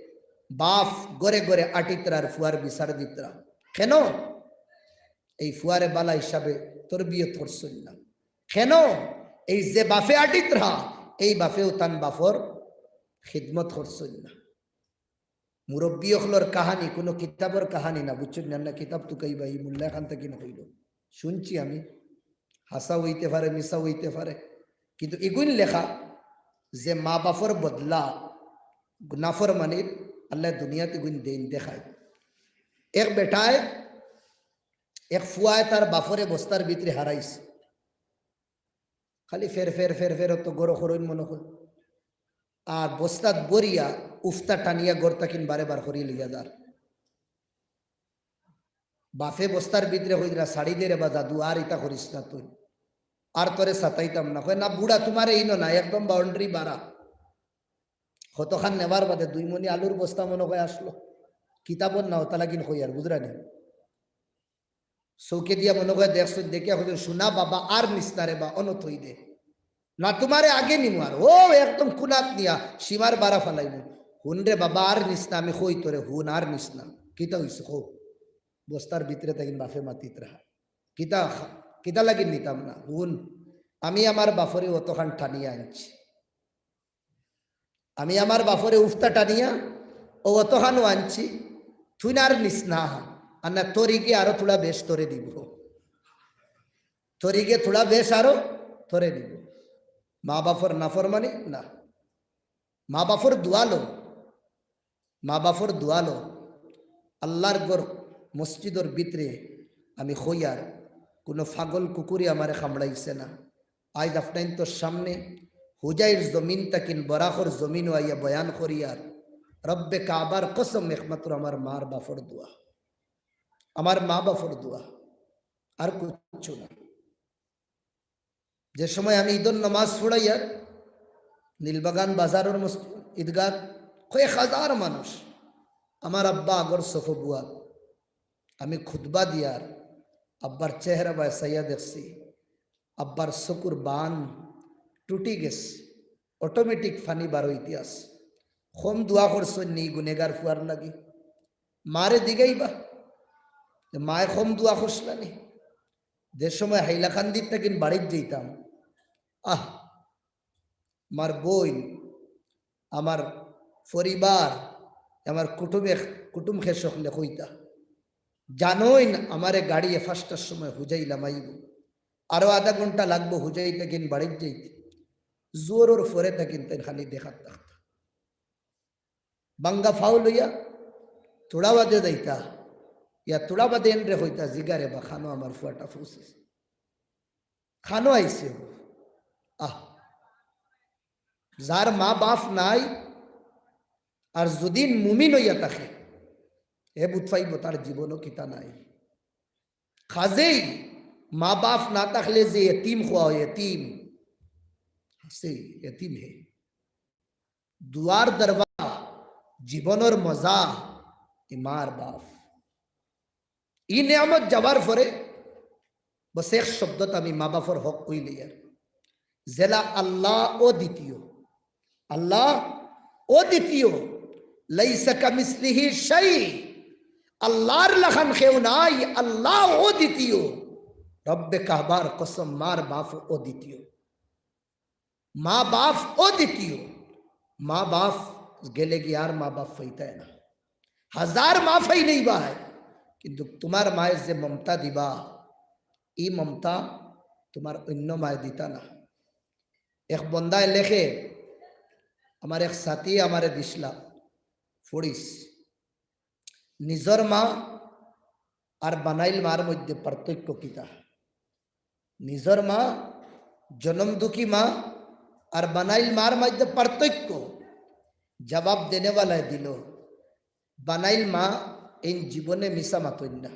বাফ ঘরে ঘরে আটিতরা আর ফুয়ার বিচার দিতরা। কেনে? এই ফুয়ারে বালা হিসাবে তরবিয়ত করছইন না। কেনে? এই যে বাফে আটিতরা, এই বাফেও তান বাফর খিদমত করছইন না। মুরব্বি অকলর কাহানি, কুনু কিতাবর কাহানি না, বুঝছইন না? না কিতাব তুকাইবা, ই মুল্লা খান থাকি না কইলো। শুনছি আমি, হাছা অইতে পারে, মিছা অইতে পারে, কিন্তু ইগুইন লেখা যে মা-বাফর বদলা নাফরমানির আল্লায় দুনিয়াত ইগুইন দেইন দেখায়। এক বেটায়, এক ফুয়ায় তার বাফরে বস্তার ভিতরে হারাইছে। খালি ফের ফের ফের ফের অত গরো খরইন মনো কর। আর বস্তাত বরিয়া উফতা টানিয়া ঘর থাকিন বারে বার করি লইয়া যার। বাফে বস্তার ভিতরে কইরা, "ছাড়ি দে রে বা দাদু, আর ইতা করিস না তুই, আর তোরে সাতাইতাম না।" কয়, "না বুড়া, তুমারে ইনো না, একদম boundary বারা।" কতখান নেবার বাদে দুই মনি আলুর বস্তা মনো কয় আসলো, কিতাবর না অতা লাগিন কই আর বুঝরা নি। চউখে দিয়া মনো কয় দেখছইন, দেখিয়া কইছইন, "সোনা বাবা, আর নিস না রে বা, অনো থই দে। না, তুমারে আগে নিমু আর।" অউ একদম কুনাত নিয়া সীমার বারা ফালাইমু। "হুন রে বাবা, আর নিস না, আমি কই তোরে, হুন, আর নিস না।" "কিতা অইছে কও?" বস্তার ভিতরে থাকিন বাফে মাতিতরা। "কিতা, কিতা লাগিন নিতাম না? হুন, আমি আমার বাফরে অতখান টানিয়া আনছি।" আমি আমার বাফরে উফতা টানিয়া অউ অতখানও আনছি, তুই না আর নিস না, আর না তোর ইগে আরো থুড়া বেশ তোরে দিব, তোর ইগে থুড়া বেশ আরো তোরে দিব। মা-বাফর নাফরমানি না, মা-বাফর দোয়া লো, মা-বাফর দোয়া লো। আল্লার ঘর মসজিদর ভিতরে আমি কইয়ার, কুনু পাগল কুকুরে আমারে কামড়াইছে না। আইজ আপনাইন্তর সামনে হুজাইর জমিন থাকিন বরাকর জমিনো আইয়া বয়ান করিয়ার, রব্বে কাবার কসম, একমাত্র আমার মার বাফর দোয়া, আমার মা-বাফর দোয়া, আর কুচ্ছু না। যে সময় আমি ইদর নমাজ পড়াইয়ার, নীলবাগান বাজারর মসজিদ, ইদগাহ, কয়েক হাজার মানুষ, আমার আব্বা আগর সফো বুয়াত, আমি খুতবা দিয়ার, আব্বার চেহারা বায় চাইয়া দেখছি, আব্বার চকুর বান টুটি গেছে, automatic পানি বারইতে আছে। কম দোয়া করছইন নি গুনেগার ফুয়ার লাগি? মারে জিগাইবা, যে মায়ে কম দোয়া করছলা নি? যে সময় হাইলাকান্দির থাকিন বাড়িত যাইতাম, আহ, আমার বইন, আমার পরিবার, আমার কুটুমে, কুটুম খেশ অকলে কইতা, "জানইন আমারে গাড়িয়ে পাঁচটার সময় হুজাই লামাইবো, আরো আধা ঘন্টা লাগবো হুজাই থাকিন বাড়িত যাইতে।" জোহরর পরে থাকিন তাইন খালি দেখাত থাকতা। বাঙ্গা ফাও লইয়া তুড়া বাদে যাইতা, ইয়া তুড়া বাদে এনরে কইতা, "জিগারে বা খানো আমার ফুয়াটা পৌঁছিছে, খানো আইছে।" আহ, যার মা বাপ নাই, আর যদিন মুমিন অইয়া থাকে, হে বুঝ পাইবো তার জীবনও কিতা নাই। কাজেই মা বাপ না থাকলে যে এতিম কওয়া অয়, এতিম, হাসে এতিম হে। দুয়ার দরওয়াজা, জীবনর মজা, ই মার বাপ। ই নিয়ামত যাওয়ার পরে বস এক শব্দত আমি মা বাপর হক কইলে আর, যেলা আল্লাহ অদ্বিতীয়, আল্লাহ অদ্বিতীয়, লাইসা কামিসলিহি শাই, আল্লাহর লাখান কেউ নাই, আল্লাহ অদ্বিতীয়। রব্বে কাবার কসম, মার বাপ অদ্বিতীয়। মা বাপ অদ্বিতীয়। মা বাপ গেলে গিয়া আর মা বাপ পাইতায় না। হাজার মা পাইলেই বায়, কিন্তু তুমার মায়ে যে মমতা দিবা, ই মমতা তুমার অইন্য মায়ে দিতা না। এক বন্দায় লেখে, আমার এক সাথী আমারে দিছলা, পড়িস, নিজর মা আর বানাইল মার মধ্যে পার্থক্য কিতা? নিজর মা, জনম দুঃখী মা আর বানাইল মার মধ্যে পার্থক্য। জবাব দেনেওয়ালায় দিল, বানাইল মা এইন জীবনে মিছা মাতইন না,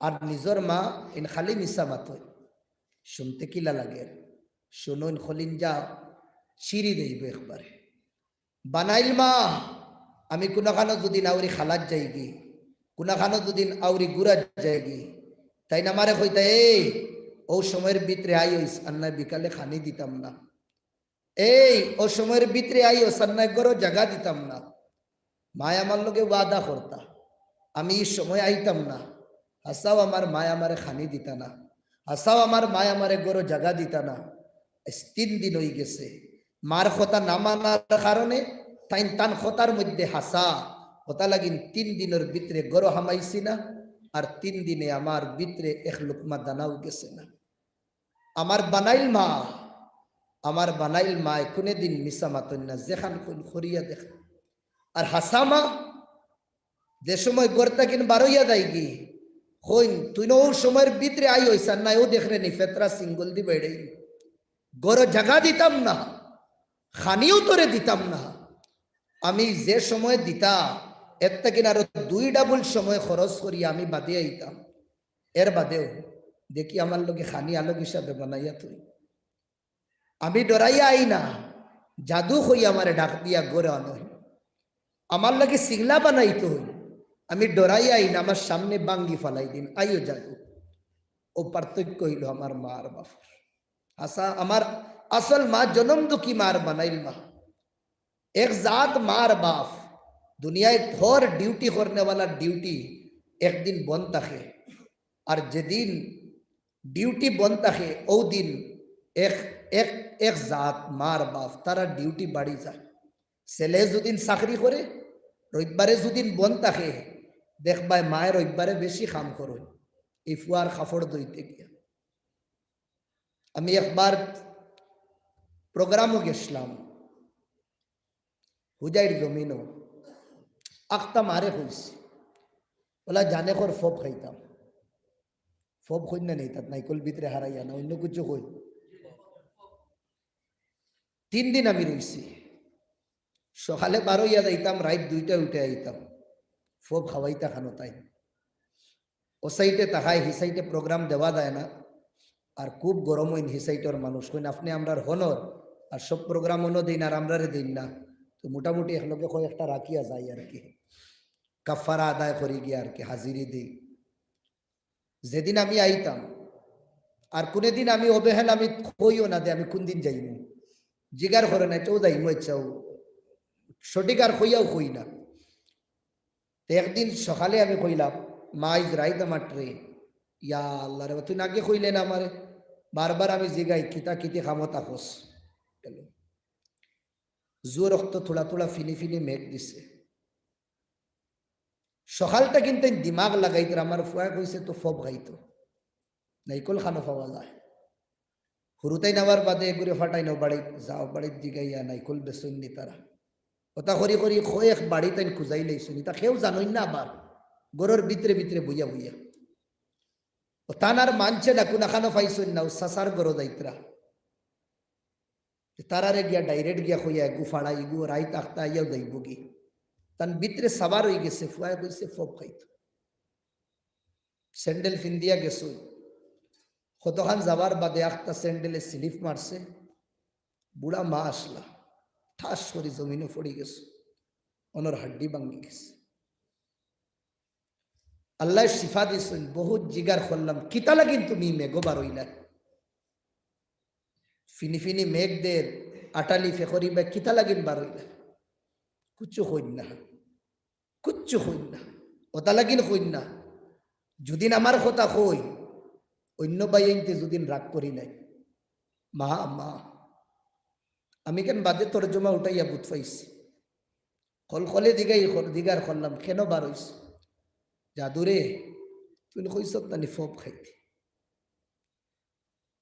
আর নিজর মা এইন খালি মিছা মাতইন। শুনতে কিলা লাগের? শুনইন, খলিঞ্জা ছিড়ি দেইব একবারে। বানাইল মা, আমি কুনাখানো যুদিন আউরি খালাত যাইগি, কুনাখানো যুদিন আউরি ঘুরাত যাইগি, তাইন আমারে কইতা, "এই, অউ সময়র ভিতরে আইস, আর নায় বিকালে খানি দিতাম না। এই, অউ সময়র ভিতরে আইস, আর নায় ঘরো জাগা দিতাম না।" মায় আমার লগে ওয়াদা করতা, "আমি ই সময় আইতাম না।" হাছাউ আমার মায় আমারে খানি দিতা না, হাছাউ আমার মায় আমারে ঘরো জাগা দিতা না। আইজ তিন দিন অইগেছে, মার কথা না মানার কারণে তাইন তান কথার মধ্যে হাছা। কথা লাগিন তিন দিনর ভিতরে ঘরো হামাইছি না, আর তিন দিনে আমার ভিতরে এক লুকমা দানাও গেছে না। আমার বানাইল মা, আমার বানাইল মায় কুনুদিন মিছা মাতইন না, যেখান কইন করিয়া দেখাইন। আর হাছা মা, যে সময় ঘর থাকিন বারইয়া যাইগি, কইন, "তুই না অউ সময়র ভিতরে আইস, আর নায় অউ দেখরে নি ফেতরা সিঙ্গল দি বেড়াই, ঘরো জাগা দিতাম না, খানিও তোরে দিতাম না। আমি যে সময় দিতা, এর থাকিন আরো দুই ডাবল সময় খরচ করিয়া আমি বাদে আইতাম। এর বাদেও দেখি আমার লগে খানি আলগ হিসাবে বানাইয়া তুই।" আমি ডরাইয়া আই না, জাদু কই আমারে ডাক দিয়া ঘরো আনইন। আমার লাগি সিংলা বানাইতো অইন, আমি ডরাইয়া আই না, আমার সামনে ভাঙ্গি ফালাই দিন, আইও জাদু। অউ পার্থক্য অইলো আমার মা আর বাপর। হাছা, আমার আসল মা জনম দুঃখী মা আর বানাইল মা। এক জাত মা আর বাপ, দুনিয়াত হর ডিউটি করনেওয়ালার ডিউটি একদিন বন্ধ থাকে, আর যেদিন ডিউটি বন্ধ থাকে, অউ দিন এক, এক, এক জাত মা আর বাপ, তারার ডিউটি বাড়ি যায়। ছেলে যুদিন চাকরি করে, রবিবারে যুদিন বন্ধ থাকে, দেখবায় মায় রবিবারে বেশি কাম করইন, ই ফুয়ার কাপড় ধইতে গিয়া। আমি একবার প্রোগ্রামো গেছলাম, হুজাইর জমিনো, আখতা মারে কইছি, অলা জানে কর ফব খাইতাম। ফব কইন না নি, তাত নাইকল ভিতরে হারাইয়া না, অইন্য কিছু কই। তিন দিন আমি রইছি, সকালে বারইয়া যাইতাম, রাইত দুইটায় উঠে আইতাম, ফব খাওয়াইতা খানো তাইন। অউ সাইডে তাকায়, হি সাইডে প্রোগ্রাম দেওয়া যায় না। আর খুব গরম অইন হি সাইডর মানুষ, কইন, "আপনে আমরার হনর, আর সব প্রোগ্রাম অনো দেইন, আর আমরারে দেইন না।" তো মোটামুটি একলগে কয় একটা রাখিয়া যাই আর কি, কাফফারা আদায় করি গিয়া আর কি, হাজিরি দেই। যেদিন আমি আইতাম, আর কুনুদিন আমি অবহেলা আমি কইও না দে আমি কুনদিন যাইমু, জিগার করে না, কেউ যাইমু, ইচ্ছাও সঠিক আর কইয়াও কই না। তো একদিন সকালে আমি কইলাম, "মা, আইজ রাইত আমার ট্রেন।" ইয়া আল্লাহ রে, তুই আগে কইলে না আমারে? বারবার আমি জিগাই, "কিতা কিতি কামো থাকস?" জোর অক্ত থুড়া থুড়া ফিনি ফিনি মেঘ দিছে। সকালটা কিন্তু দিমাগ লাগাইতরা, আমার ফুয়ায় কইছে তো ফব খাইতো। নাইকল খানো পাওয়া যায়। হুরুতাইন আবার বাদে এগুরে ফাটাইন, "ও বাড়িত যাও, বাড়িত জিগাইয়া নাইকল বেচইন নি তারা।" ওটা করি করি কয়েক বাড়ি তাইন খুঁজাই লাইছইন, ইতা কেউ জানইন না। আবার ঘরর ভিতরে ভিতরে বইয়া বইয়া। ও তান আর মানছে না, কুনাখানো পাইছইন না, ও চাচার ঘরো যাইতরা। তারারে গিয়া direct গিয়া কইয়া, "এগু ফাড়া, এগু রাইত আখতা আইয়াও যাইবগি।" তান ভিতরে সাবার অইগেছে, ফুয়ায় কইছে ফব খাইতো। স্যান্ডেল ফিন্দিয়া গেছইন। কতখান যাবার বাদে আখতা স্যান্ডেলে slip মারছে। বুড়া মা আছলা, ঠাস করি জমিনো পড়ি গেছে, অনর হাড্ডি ভাঙ্গি গেছে। আল্লায় শিফা দিছইন, বহুত জিগার করলাম, "কিতা লাগিন তুমি মেঘো বারইলা? ফিনি ফিনি মেঘ দের, আটালি ফেকরি বা কিতা লাগিন বারইলা?" কুচ্ছু কইন না, কুচ্ছু কইন না, ওটা লাগিন কইন না। যুদিন আমার কথা কই, অইন্য ভাইয়াইন্তে যুদিন রাগ করি নাই, "মা, মা, আমি কেন বাদে তর্জমা উঠাইয়া বুঝ পাইছি।" কলকলে দিগাই কর-, দিগার করলাম, "কেন বারইছো?" "জাদুরে, তুই কইছত নানি ফব খাইতে।"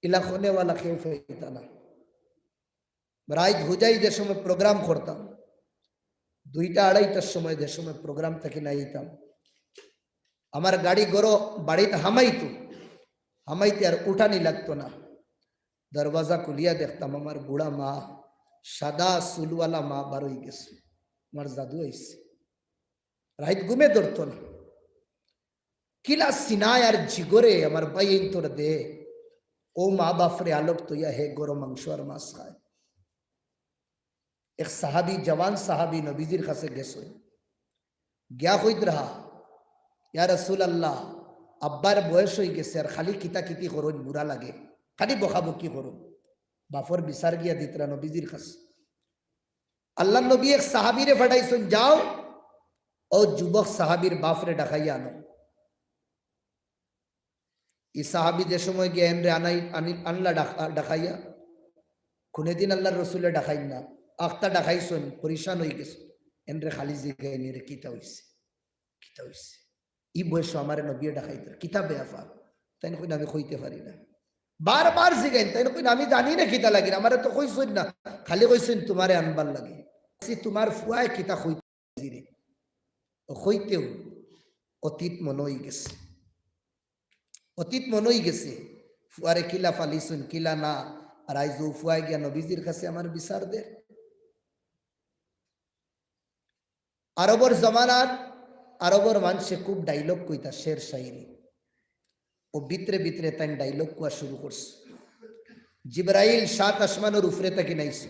ইলা কনেওয়ালা কেউ পাইতা না। রাইত হুজাই যে সময় program করতাম, দুইটা আড়াইটার সময় যে সময় program থাকি না আইতাম, আমার গাড়ি ঘরো বাড়িত হামাইতো, হামাইতে আর উঠানি লাগতো না। দরওয়াজা খুলিয়া দেখতাম আমার বুড়া মা, সাদা চুলওয়ালা মা বারই গেছে। আমার জাদু আইছে। রাইত ঘুমে ধরতো না। কিলা সিনায় আর জিগরে আমার ভাইয়াইন্তর দে, ও মা বাফরে আলোক তইয়া হে গরম মাংস আর মাছ খায়। এক সাহাবী, জওয়ান সাহাবী নবীজির কাছে গেছইন। গিয়া কইতরা, "ইয়া রাসূলুল্লাহ, আব্বার বয়স অই গেছে আর খালি কিতা কিতি করইন, বুড়া লাগে, খালি বকাবকি করইন।" বাফর বিচার গিয়া দিতরা নবীজির কাছে। আল্লাহর নবী এক সাহাবীরে পাঠাইছইন, "যাও, ও যুবক সাহাবীর বাফরে ডাকাইয়া আনো।" ই সাহাবী যে সময় গিয়া এনরে আনাই-, আনি-, আনলা ডাক-, ডাকাইয়া, কুনুদিন আল্লাহর রসুলে ডাকাইন না, আখতা ডাকাইছইন, পরিশান অই গেছে, এনরে খালি জিগাইন, "এরে কিতা অইছে? কিতা অইছে?" ই বয়সো আমারে নবীয়ে ডাকাইতরা, কিতা বেয়াফা? তাইন কইন, "আমি কইতে পারি না।" বারবার জিগাইন, তাইন কইন, "আমি জানি না কিতা লাগিন, আমারে তো কইছইন না, খালি কইছইন তুমারে আনবার লাগি।" সে তুমার ফুয়ায় কিতা কইতে রে? ও কইতেও অতীত মনো অই গেছে, অতীত মনো অই গেছে। ফুয়ারে কিলা ফালিছইন, কিলা না, আর আইজ ও ফুয়ায় গিয়া নবীজির কাছে আমার বিচার দের। আরবর জমানাত আরবর মানষে খুব dialogue কইতা, শের শায়রি। ও ভিতরে ভিতরে তাইন dialogue কওয়া শুরু করছে। জিবরাইল সাত আসমানর উপরে থাকি নাইছে।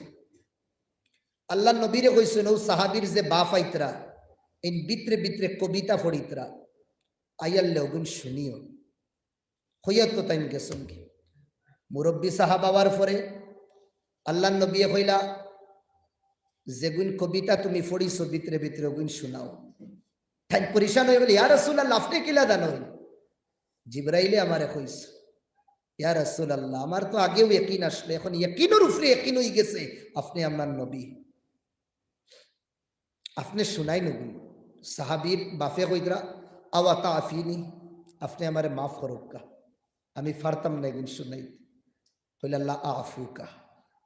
আল্লাহর নবীরে কইছইন, "ও সাহাবীর যে বাফ আইতরা, এইন ভিতরে ভিতরে কবিতা পড়িতরা, আইয়ারলে অগুইন শুনিও।" কইয়া তো তাইন গেছইন গি। মুরব্বী সাহাব আওয়ার পরে আল্লাহর নবীয়ে কইলা, "যেগুইন কবিতা তুমি পড়িছো ভিতরে ভিতরে, অগুইন শুনাও।" তাইন পরিশান অইয়া বলে, "ইয়া রাসূলুল্লাহ, আপনে কিলা জানইন?" "জিবরাইলে আমারে কইছে।" "ইয়া রাসূলুল্লাহ, আমার তো আগেও ইয়াকিন আছলো, এখন ইয়াকিনর উপরে ইয়াকিন অই গেছে, আপনে আমার নবী।" আপনে শুনাইন অগুইন। সাহাবীর বাফে কইতরা, "আওয়া তাআফিনি, আপনে আমারে মাফ করউক্কা, আমি পারতাম না এগুইন শুনাইতে।" কইলা, "লা আফুকা,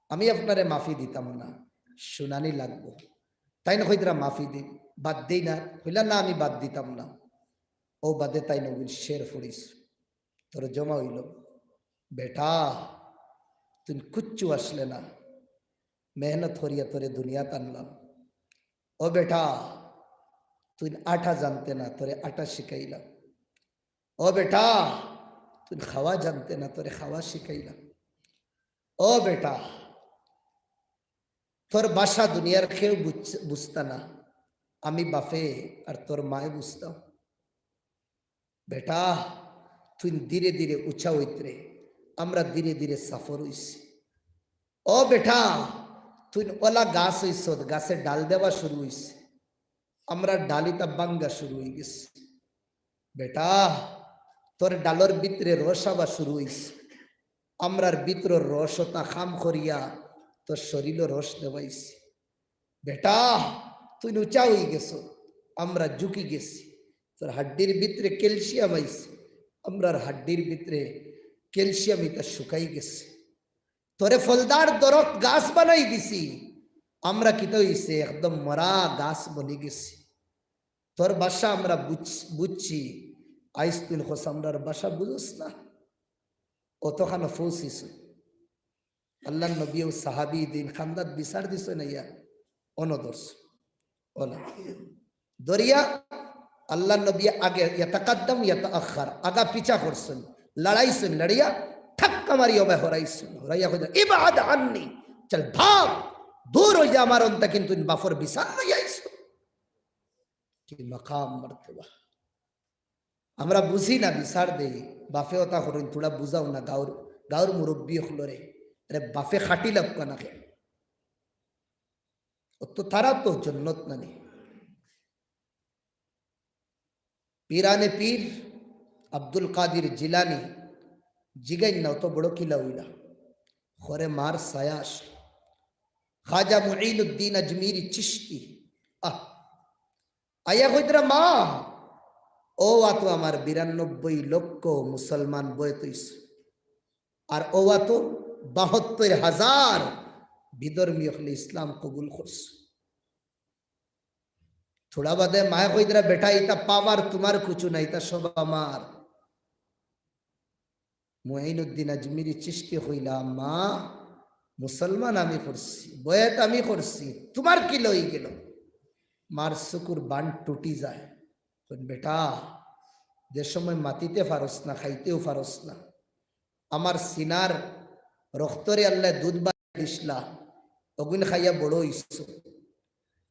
আমি আপনারে মাফি দিতাম না, শুনানি লাগবো।" তাইন কইতরা, "মাফি দি, বাদ দেই না।" কইলা, "না, আমি বাদ দিতাম না।" ও বাদে তাইন অগুইন শের পড়িছ। তর্জমা অইলো, "বেটা, তুই কুচ্ছু আছলে না, মেহনত করিয়া তোরে দুনিয়াত আনলাম। ও বেটা, তুই আটা জানতে না, তোরে আটা শিখাইলাম। ও বেটা, তুই খাওয়া জানতে না, তোরে খাওয়া শিখাইলাম। ও বেটা, তোর ভাষা দুনিয়ার কেউ বুঝ-, বুঝতা না, আমি বাফে আর তোর মায়ে বুঝতাম। বেটা, তুই ধীরে ধীরে উঁচা অইতরে, আমরা ধীরে ধীরে সফর অইছি। ও বেটা, তুই ওলা গাছ অইছত, গাছে ডাল দেওয়া শুরু অইছে, আমরা ডাল ইতা ভাঙ্গা শুরু অই গেছে। বেটা, তোর ডালর ভিতরে রস আওয়া শুরু অইছে, আমরার ভিতরর রস ওটা কাম করিয়া তোর শরীলো রস দেওয়াইছে। বেটা, তুই উঁচা অইগেছস, আমরা ঝুঁকি গেছি। তোর হাড্ডির ভিতরে ক্যালসিয়াম আইছে, আমরার হাড্ডির ভিতরে ক্যালসিয়াম ইতা শুকাই গেছে। তোরে ফলদার দরখত গাছ বানাই দিছি, আমরা কিতা অইছে, একদম মরা গাছ বনি গেছি। তোর ভাষা আমরা বুঝ-, বুঝছি, আইজ তুই কস আমরার ভাষা বুঝস না। অতখানো পৌঁছিছইন। আল্লাহর নবী ও সাহাবী দিন খান্দাত বিচার দিছইন না ইয়া, অনো ধরছইন। ওলা। ধরিয়া আল্লাহর নবী আগে ইয়াতাকাদ্দাম ইয়াতাআখার, আগা পিছা করছইন, লড়াইছইন, লড়িয়া ধাক্কা মারি ওবায় হরাইছইন, হরাইয়া কইছইন, "ইবআদ আন্নি, চল ভাগ, দূর অই যা আমার অন থাকি, তুই বাফর বিচার লইয়া আইছস।" কি মাকাম মর্তবা। আমরা বুঝি না, বিচার দেই, বাফে অতা করইন, থুড়া বুঝাও না, গাউর, গাউর মুরব্বি অকলরে। আরে বাফে খাটি লাউক্কা না কেনে? অত তারা তো জন্নত নানি। পিরানে পীর আব্দুল কাদির জিলানি জিগাইন না, অত বড় কিলা অইলা। খরে মার ছায়া আসলো। খাজা মুঈনুদ্দিন আজমিরি চিশতি। আহ, আইয়া কইতরা, "মা, অউ আতো আমার বিরানব্বই লক্ষ মুসলমান বয়েত অইছে, আর অউ আতো বাহাত্তর হাজার বিধর্মী অকলে ইসলাম কবুল করছে।" থুড়া বাদে মায়ে কইতরা, "বেটা, ইতা পাওয়ার তুমার কুছু না, ইতা সব আমার।" মুঈনুদ্দিন আজমিরি চিশতি কইলা, "মা, মুসলমান আমি করছি, বয়েত আমি করছি, তুমার কিলা অইগেলো?" মার চকুর বান টুটি যায়। কইন, "বেটা, যে সময় মাতিতে পারস না, খাইতেও পারস না, আমার সিনার রক্তরে আল্লায় দুধ বানাই দিছলা, অগুইন খাইয়া বড় অইছো।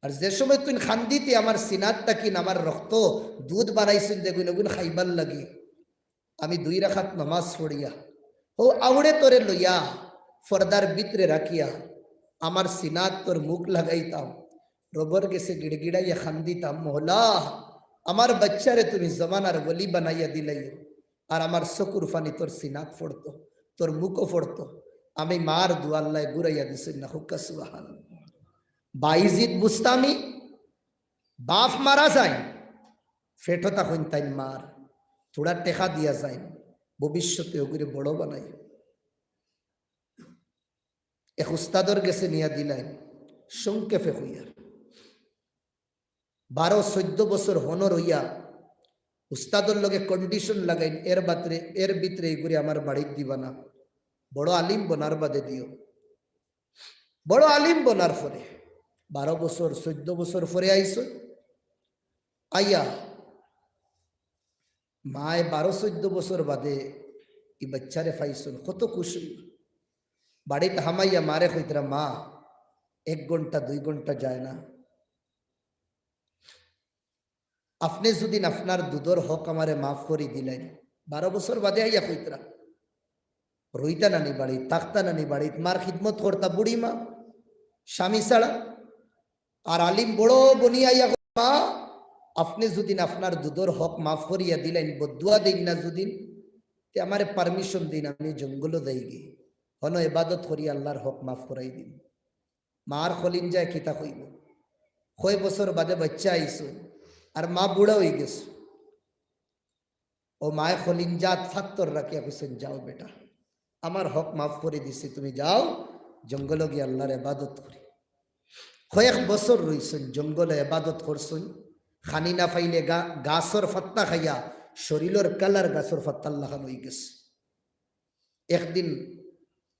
আর যে সময় তুইন খান্দিতে আমার সিনার থাকিন আমার রক্ত দুধ বানাইছইন যেগুইন, অগুইন খাইবার লাগি আমি দুই রাকাত নমাজ পড়িয়া, অউ আউড়ে তোরে লইয়া, পর্দার ভিতরে রাখিয়া, আমার সিনাত তোর মুখ লাগাইতাম, রবর গেছে গিড়গিড়াইয়া খান্দিতাম, 'মওলা, আমার বাচ্চারে তুমি জমানার ওলি বানাইয়া দিলাইও, আর আমার চকুর পানি তোর সিনাত পড়তো, তোর মুখো পড়তো।' আমি মার দোয়া আল্লায় ঘুরাইয়া দিছইন না, কউক্কা সুবহানাল্লাহ। বায়েজিদ বুস্তামি, বাফ মারা যাইন, পেটো থাকইন তাইন মার, থুড়া টেকা দিয়া যাইন, ভবিষ্যতে অগুরে বড় বানাই। এক উস্তাদর গেছে নিয়া দিলাইন, সংক্ষেপে কইয়ার। বারো চৈদ্দ বছর হনর অইয়া উস্তাদর লগে condition লাগাইন, এর বাতরে, এর ভিতরে ইগুরে আমার বাড়িত দিবা না, বড় আলিম বনার বাদে দিও। বড় আলিম বনার পরে বারো বছর, চৈদ্দ বছর পরে আইছইন, আইয়া মায় বারো চৈদ্দ বছর বাদে ই বাচ্চারে পাইছইন, কত খুশি। বাড়িত হামাইয়া মারে কইতরা, "মা, এক ঘন্টা দুই ঘন্টা যায় না, আপনে যুদিন আপনার দুধর হক আমারে মাফ করি দিলাইন।" বারো বছর বাদে আইয়া কইতরা, রইতা নানি বাড়িত, থাকতা নানি বাড়িত, মার খিদমত করতা বুড়ি মা, স্বামী ছাড়া। আর আলিম বড় বনিয়া আইয়া কয়, "মা, আপনে যুদিন আপনার দুধর হক মাফ করিয়া দিলাইন, বদদুয়া দেইন না যুদিন, তে আমারে permission দিন, আমি জঙ্গলো যাইগি, হনো এবাদত করি আল্লার হক মাফ করাই দিন।" মার খলিঞ্জায় কিতা কইবো? কয় বছর বাদে বাচ্চা আইছইন, আর মা বুড়া অইগেছইন। অউ মায় খলিঞ্জাত ফাত্তর রাখিয়া কইছইন, "যাও বেটা, আমার হক মাফ করি দিছি, তুমি যাও, জঙ্গলো গিয়া আল্লার এবাদত করি।" কয়েক বছর রইছইন, জঙ্গলো এবাদত করছইন, খানি না পাইলে গা-, গাছর ফাত্তা খাইয়া শরীলর colour গাছর ফাত্তার লাখান অইগেছে। একদিন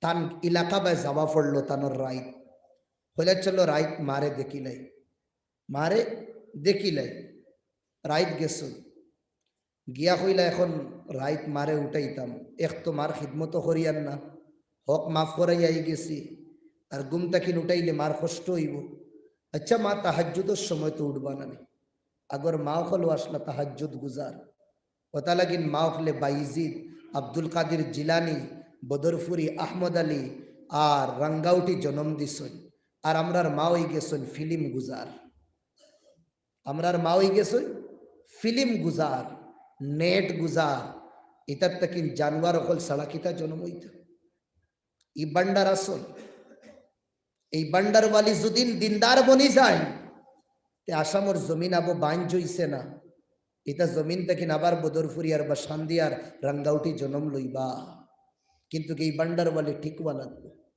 তান এলাকা বায় যাওয়া পড়লো, তানর রাইত। কইলা, "চলো রাইত মারে দেখিলাই, মারে দেখিলাই।" রাইত গেছইন, গিয়া কইলা, "এখন রাইত মারে উঠাইতাম, এক তো মার খিদমতও করিয়ার না, হক মাফ করাইয়া আইগেছি, আর ঘুম থাকিন উঠাইলে মার কষ্ট অইবো। আচ্ছা মা, তাহাজ্জুদর সময় তো উঠবা না নি?" আগর মা অকলও আছলা তাহাজ্জুদ গুজার। অতা লাগিন মা অকলে বায়েজিদ, আব্দুল কাদির জিলানী, বদরপুরি, আহমদ আলী আর রাঙ্গাউটি জনম দিছইন। আর আমরার মা অইগেছইন film গুজার। আমরার মা অইগেছইন film গুজার, net গুজার। ইতার থাকিন জানোয়ার অকল ছাড়া কিতা জনম অইতা? ই ভান্ডার আসল। এই ভান্ডারওয়ালি যুদিন দিনদার বনি যায়, তে আসামর জমিন আবো বাঞ্জ অইছে না, ইতা জমিন থাকি আবার বদরপুরিয়ার বা সান্দিয়ার রাঙ্গাউটি জনম লইবা। কিন্তু এই ভান্ডারওয়ালি ঠিক অওয়া লাগবো।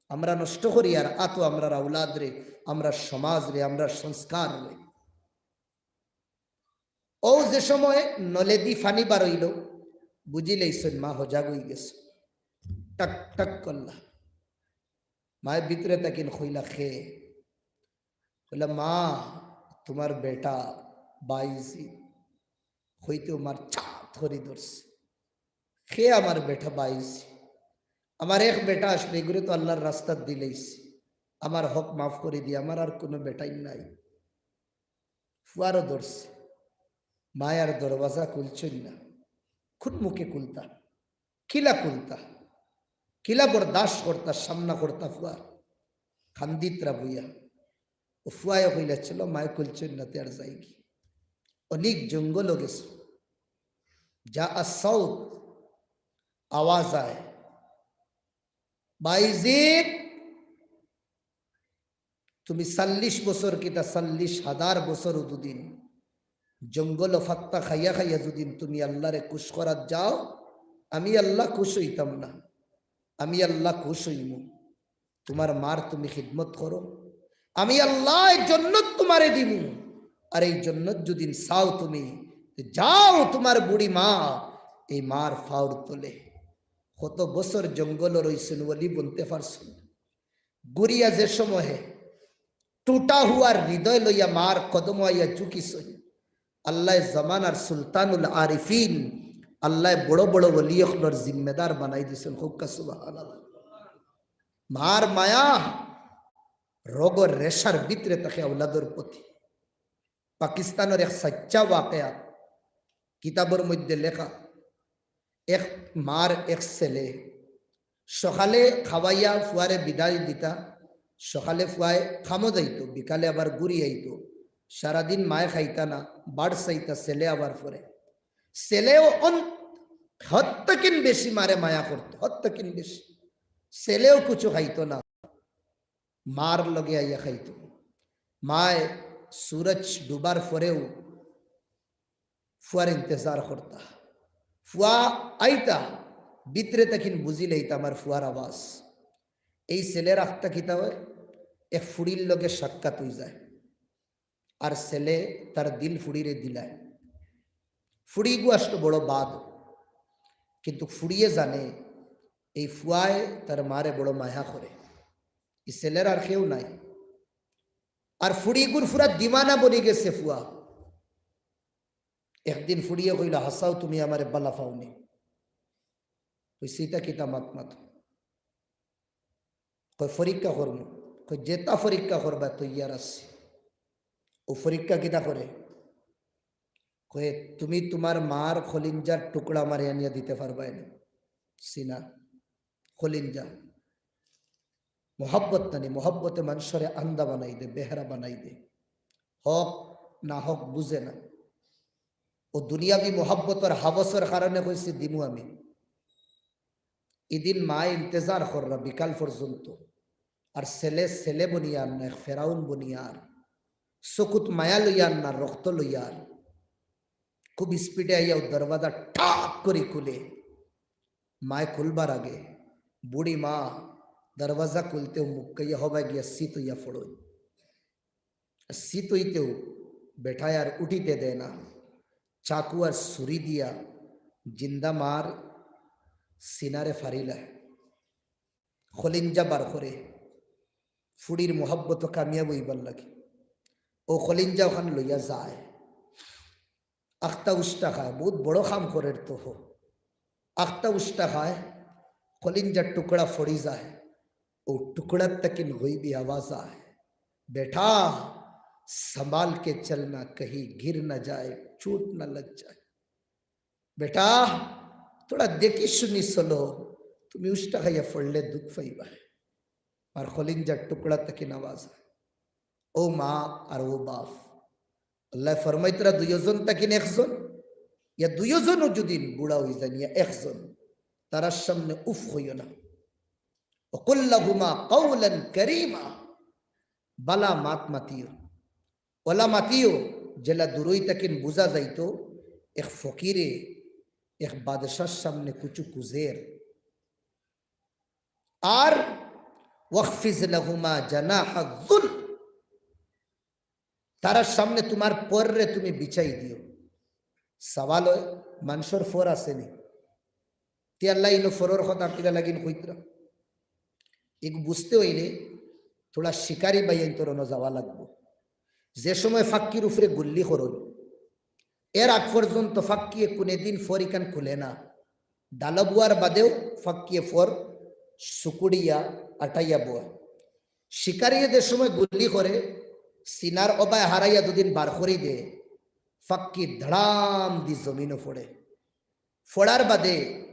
আমরা নষ্ট করিয়ার আতো আমরার আওলাদরে, আমরার সমাজরে, আমরার সংস্কাররে। অউ যে সময় নলেদি পানি বারইলো, বুঝিলাইছইন মা হজাগ অইগেছে। টক টক করলা। মায়ে ভিতরে থাকিন কইলা, "কে?" কইলা, "মা, তুমার বেটা বাইজিদ।" কইতেউ মার চাত করি ধরছে। "কে আমার বেটা বাইজিদ? আমার এক বেটা আছলো, ইগুরে তো আল্লার রাস্তাত দিলাইছি। আমার হক মাফ করি দিয়া, আমার আর কুনু বেটাইন নাই।" ফুয়ারও ধরছে। মায়ার দরওয়াজা খুলছইন না। কুন মুখে খুলতা? কিলা খুলতা? কিলা বরদাস্ত করতা, সামনা করতা ফুয়ার? কান্দিতরা বইয়া। অউ ফুয়ায় কইলা, "চলো, মায়ে খুলছইন না, তে আর যাইগি।" অনেক জঙ্গল গেছে। যা আসাউত আওয়াজ আয়, "বাইজিদ, তুমি চল্লিশ বছর কিতা, চল্লিশ হাজার বছর যুদিন জঙ্গল ফাত্তা খাইয়া খাইয়া যুদিন তুমি আল্লারে খুশ করাত যাও, আমি আল্লা খুশ অইতাম না, আমি আল্লা খুশ অইমু। তুমার মার তুমি খিদমত করো, আমি আল্লায় জন্নত তুমারে দিমু। আর এই জন্নত যুদিন চাও তুমি, যাও তুমার বুড়ি মা এই মার ফাওর তলে।" কত বছর জঙ্গল রইছইন, ওলি বনতে পারছইন না। ঘুরিয়া যে সময় টুটা হুয়ার হৃদয় লইয়া মার কদমো আইয়া ঝুকিছইন, আল্লায় জমানার সুলতানুল আরিফিন, আল্লায় বড় বড় ওলি অকলর জিম্মেদার বানাই দিছইন। কউক্কা সুবহানাল্লাহ। মার মায়া রগর রেশার ভিতরে থাকে আওলাদর প্রতি। পাকিস্তানর এক সাচ্চা ওয়াকিয়া, কিতাবর মধ্যে লেখা, এক মার এক ছেলে সকালে খাওয়াইয়া ফুয়ারে বিদায় দিতা, সকালে ফুয়ায় কামো যাইতো, বিকালে আবার ঘুরি আইতো। সারাদিন মায়ে খাইতা না, বাড় চাইতা, ছেলে আবার পরে। ছেলেও অন-, হদ থাকিন বেশি মারে মায়া করতো, হদ থাকিন বেশি। ছেলেও কুছু খাইতো না, মার লগে আইয়া খাইতো। মায় সুরজ ডুবার পরেও ফুয়ার ইন্তেজার করতা। ফুয়া আইতা, ভিতরে থাকিন বুঝিলাইতা আমার ফুয়ার আওয়াজ। এই ছেলের আখতা কিতা অয়, এক ফুড়ির লগে সাক্ষাৎ অইযায়, আর ছেলে তার দিল ফুড়িরে দিলায়। ফুড়িগু আসলো বড় বাদ, কিন্তু ফুড়িয়ে জানে এই ফুয়ায় তার মারে বড় মায়া করে। এই ছেলের আর কেউ নাই। আর ফুড়িগুর ফুরা দিওয়ানা বনি গেছে ফুয়া। একদিন ফুড়িয়ে কইল, "হাছাউ তুমি আমারে বালা পাওনি?" কইছে, "ইতা কিতা মাত মাতো?" কয়, "পরীক্ষা করমু।" কয়, "যেতা পরীক্ষা করবা, তৈয়ার আছি।" অউ পরীক্ষা কিতা করে? কয়, "তুমি তুমার মার খলিঞ্জার টুকরা আমারে আনিয়া দিতে পারবায় নি?" সিনা, খলিঞ্জা। মহব্বত নানি, মহব্বতে মানষরে আন্দা বানাই দে, বেহরা বানাই দে। হক না হক বুঝে না। অউ দুনিয়াবি মহব্বতর হাবসর কারণে কইছে, "দিমু আমি।" ইদিন মায় ইন্তেজার কররা বিকাল পর্যন্ত। আর ছেলে, ছেলে বনিয়ার না, এক ফেরাউন বনিয়ার। চকুত মায়া লইয়ার না, রক্ত লইয়ার। খুব স্পিডে আইয়া অউ দরওয়াজা ঠাক করি খুলে। মায় খুলবার আগে বুড়ি মা দরওয়াজা খুলতেউ মুক্কাইয়া হবায় গিয়া চিত অইয়া পড়ইন। চিত অইতেউ বেটায় আর উঠিতে দেয় না। চাকু আর ছুরি দিয়া জিন্দা মার সিনারে ফাড়িলায়। খলিঞ্জা বার করে, ফুড়ির মহব্বতো কামিয়াব অইবার লাগি। অউ খলিঞ্জা অখান লইয়া যায়। আখতা উষ্টা খায়, বউত বড় কাম করের তো হো। আখতা উষ্টা খায়, খলিঞ্জার টুকরা ফড়ি যায়। অউ টুকরার থাকিন গইবি আওয়াজ আয়, "বেটা, সামাল কে চলনা, কহি গির না যায়, চোট না লাগ যায়।" বেটা, থুড়া দেখি শুনি চলো, তুমি উষ্টা খাইয়া পড়লে দুখ পাইবায়। আর খলিঞ্জার টুকরা থাকিন আওয়াজ। অউ মা আর অউ বাপ। আল্লায় ফরমাইতরা দুইওজন থাকিন একজন, ইয়া দুইওজনও যুদি বুড়া অইযাইন, ইয়া একজন, তারার সামনে উফ কইও না। وقل لهما قولا كريما। বালা মাত মাতিও, অলা মাতিও, যেলা দূরই থাকিন বুঝা যাইতো এক ফকিরে এক বাদশার সামনে কুচু কুজের। আর واخفض لهما جناح الذل, তারার সামনে তুমার ফররে তুমি বিছাই দিও। সওয়াল অয়, মানষর ফর আছেনি? তে আল্লায় ইনো ফরর কথা কিলা লাগিন কইতরা? ইগু বুঝতে অইলে থুড়া শিকারি ভাইয়াইন্তর অনো যাওয়া লাগবো। যে সময় ফাক্কির উপরে গুল্লি করইন, এর আগ পর্যন্ত ফাক্কিয়ে কুনেদিন ফর ইখান খুলে না। ডালো বুয়ার বাদেউ ফাক্কিয়ে ফর সুকুড়িয়া আটাইয়া বুয়া। শিকারিয়ে যে সময় গুল্লি করে, সিনার অবায় হারাইয়া দুদিন বার করি দে, ফাক্কি ধড়াম দি জমিনো ফড়ে। ফড়ার বাদে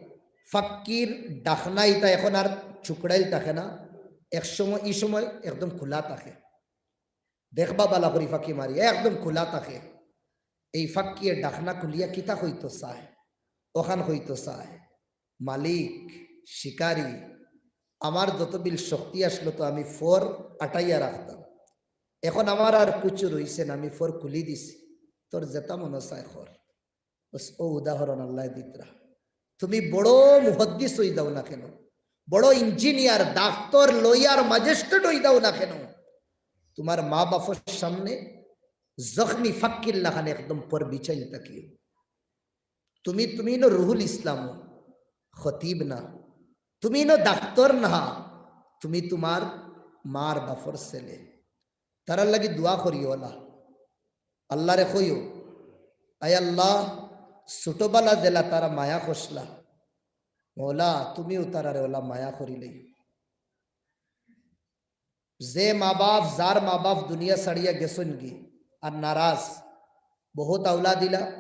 ফাক্কির ডাকনা ইতা এখন আর চুকড়াইল থাকে না, এক সময়, ই সময় একদম খোলা থাকে। দেখবা বালা করি ফাক্কি মারি, একদম খোলা থাকে। এই ফাক্কিয়ে ডাকনা খুলিয়া কিতা কইতো চায়, অখান কইতো চায়, "মালিক, শিকারি, আমার যত বিল শক্তি আসলো তো আমি ফর আটাইয়া রাখতাম, এখন আমার আর কুচু রইছে না, আমি ফর খুলি দিছি, তোর যেতা মনো চায় কর।" বস, অউ উদাহরণ আল্লায় দিতরা। তুমি বড় মুহাদ্দিস অই যাও না কেন, বড় ইঞ্জিনিয়ার, ডাক্তার, লয়ার, ম্যাজিস্ট্রেট অই যাও না কেন, তুমার মা বাফর সামনে জখমি ফাক্কির লাখান একদম ফর বিছাইল থাকিও। তুমি, তুমি ইনো রুহুল ইসলাম, খতিব না, তুমি ইনো ডাক্তার না, তুমি তুমার মার বাফর ছেলে। তারার লাগি দোয়া করিও অলা। আল্লারে কইও, "আয় আল্লাহ, ছোটবালা যেলা তারা মায়া করছলা, মৌলা, তুমিও তারারে অলা মায়া করিলেই।" যে মা বাফ, যার মা বাফ দুনিয়া ছাড়িয়া গেছইনগি আর নারাজ, বহুত আওলাদ ইলা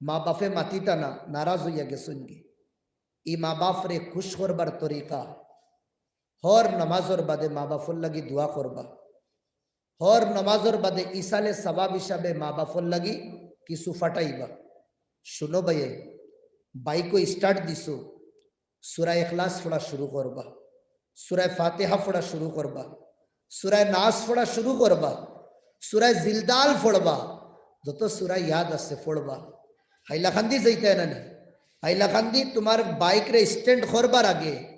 মা বাফে মাতিতা না, নারাজ অইয়া গেছইনগি। ই মা বাফরে খুশ করবার তরিকা, হর নামাজর বাদে মা বাফর লাগি দোয়া করবা। হর নামাজর বাদে ইসালে সওয়াব হিসাবে মা বাফর লাগি কিছু ফাটাইবা। শুনো ভাইয়ে, বাইকও স্টার্ট দিছো, সূরা ইখলাস পড়া শুরু করবা, সূরা ফাতিহা পড়া শুরু করবা, সূরা নাস পড়া শুরু করবা, সূরা জিলজাল পড়বা, যত সূরা ইয়াদ আছে পড়বা। হাইলাকান্দি যাইতায় না নি? হাইলাকান্দি তুমার বাইকরে স্ট্যান্ড করবার আগে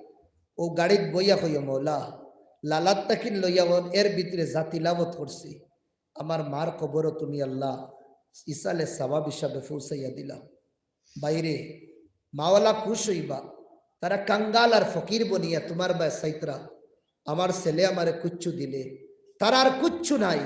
অউ গাড়িত বইয়া কইও, "মৌলা, লালাত তাকিন লইয়া অন, এর ভিতরে যা তিলাওয়াত করছি, আমার মার কবরও তুমি আল্লাহ ইসালে সওয়াব হিসাবে পৌঁছাইয়া দিলা।" বাইরে, মাওলা খুশ অইবা। তারা কাঙ্গাল আর ফকির বনিয়া তুমার বায় চাইতরা, "আমার ছেলে আমারে কুচ্ছু দিলে, তারার কুচ্ছু নাই।"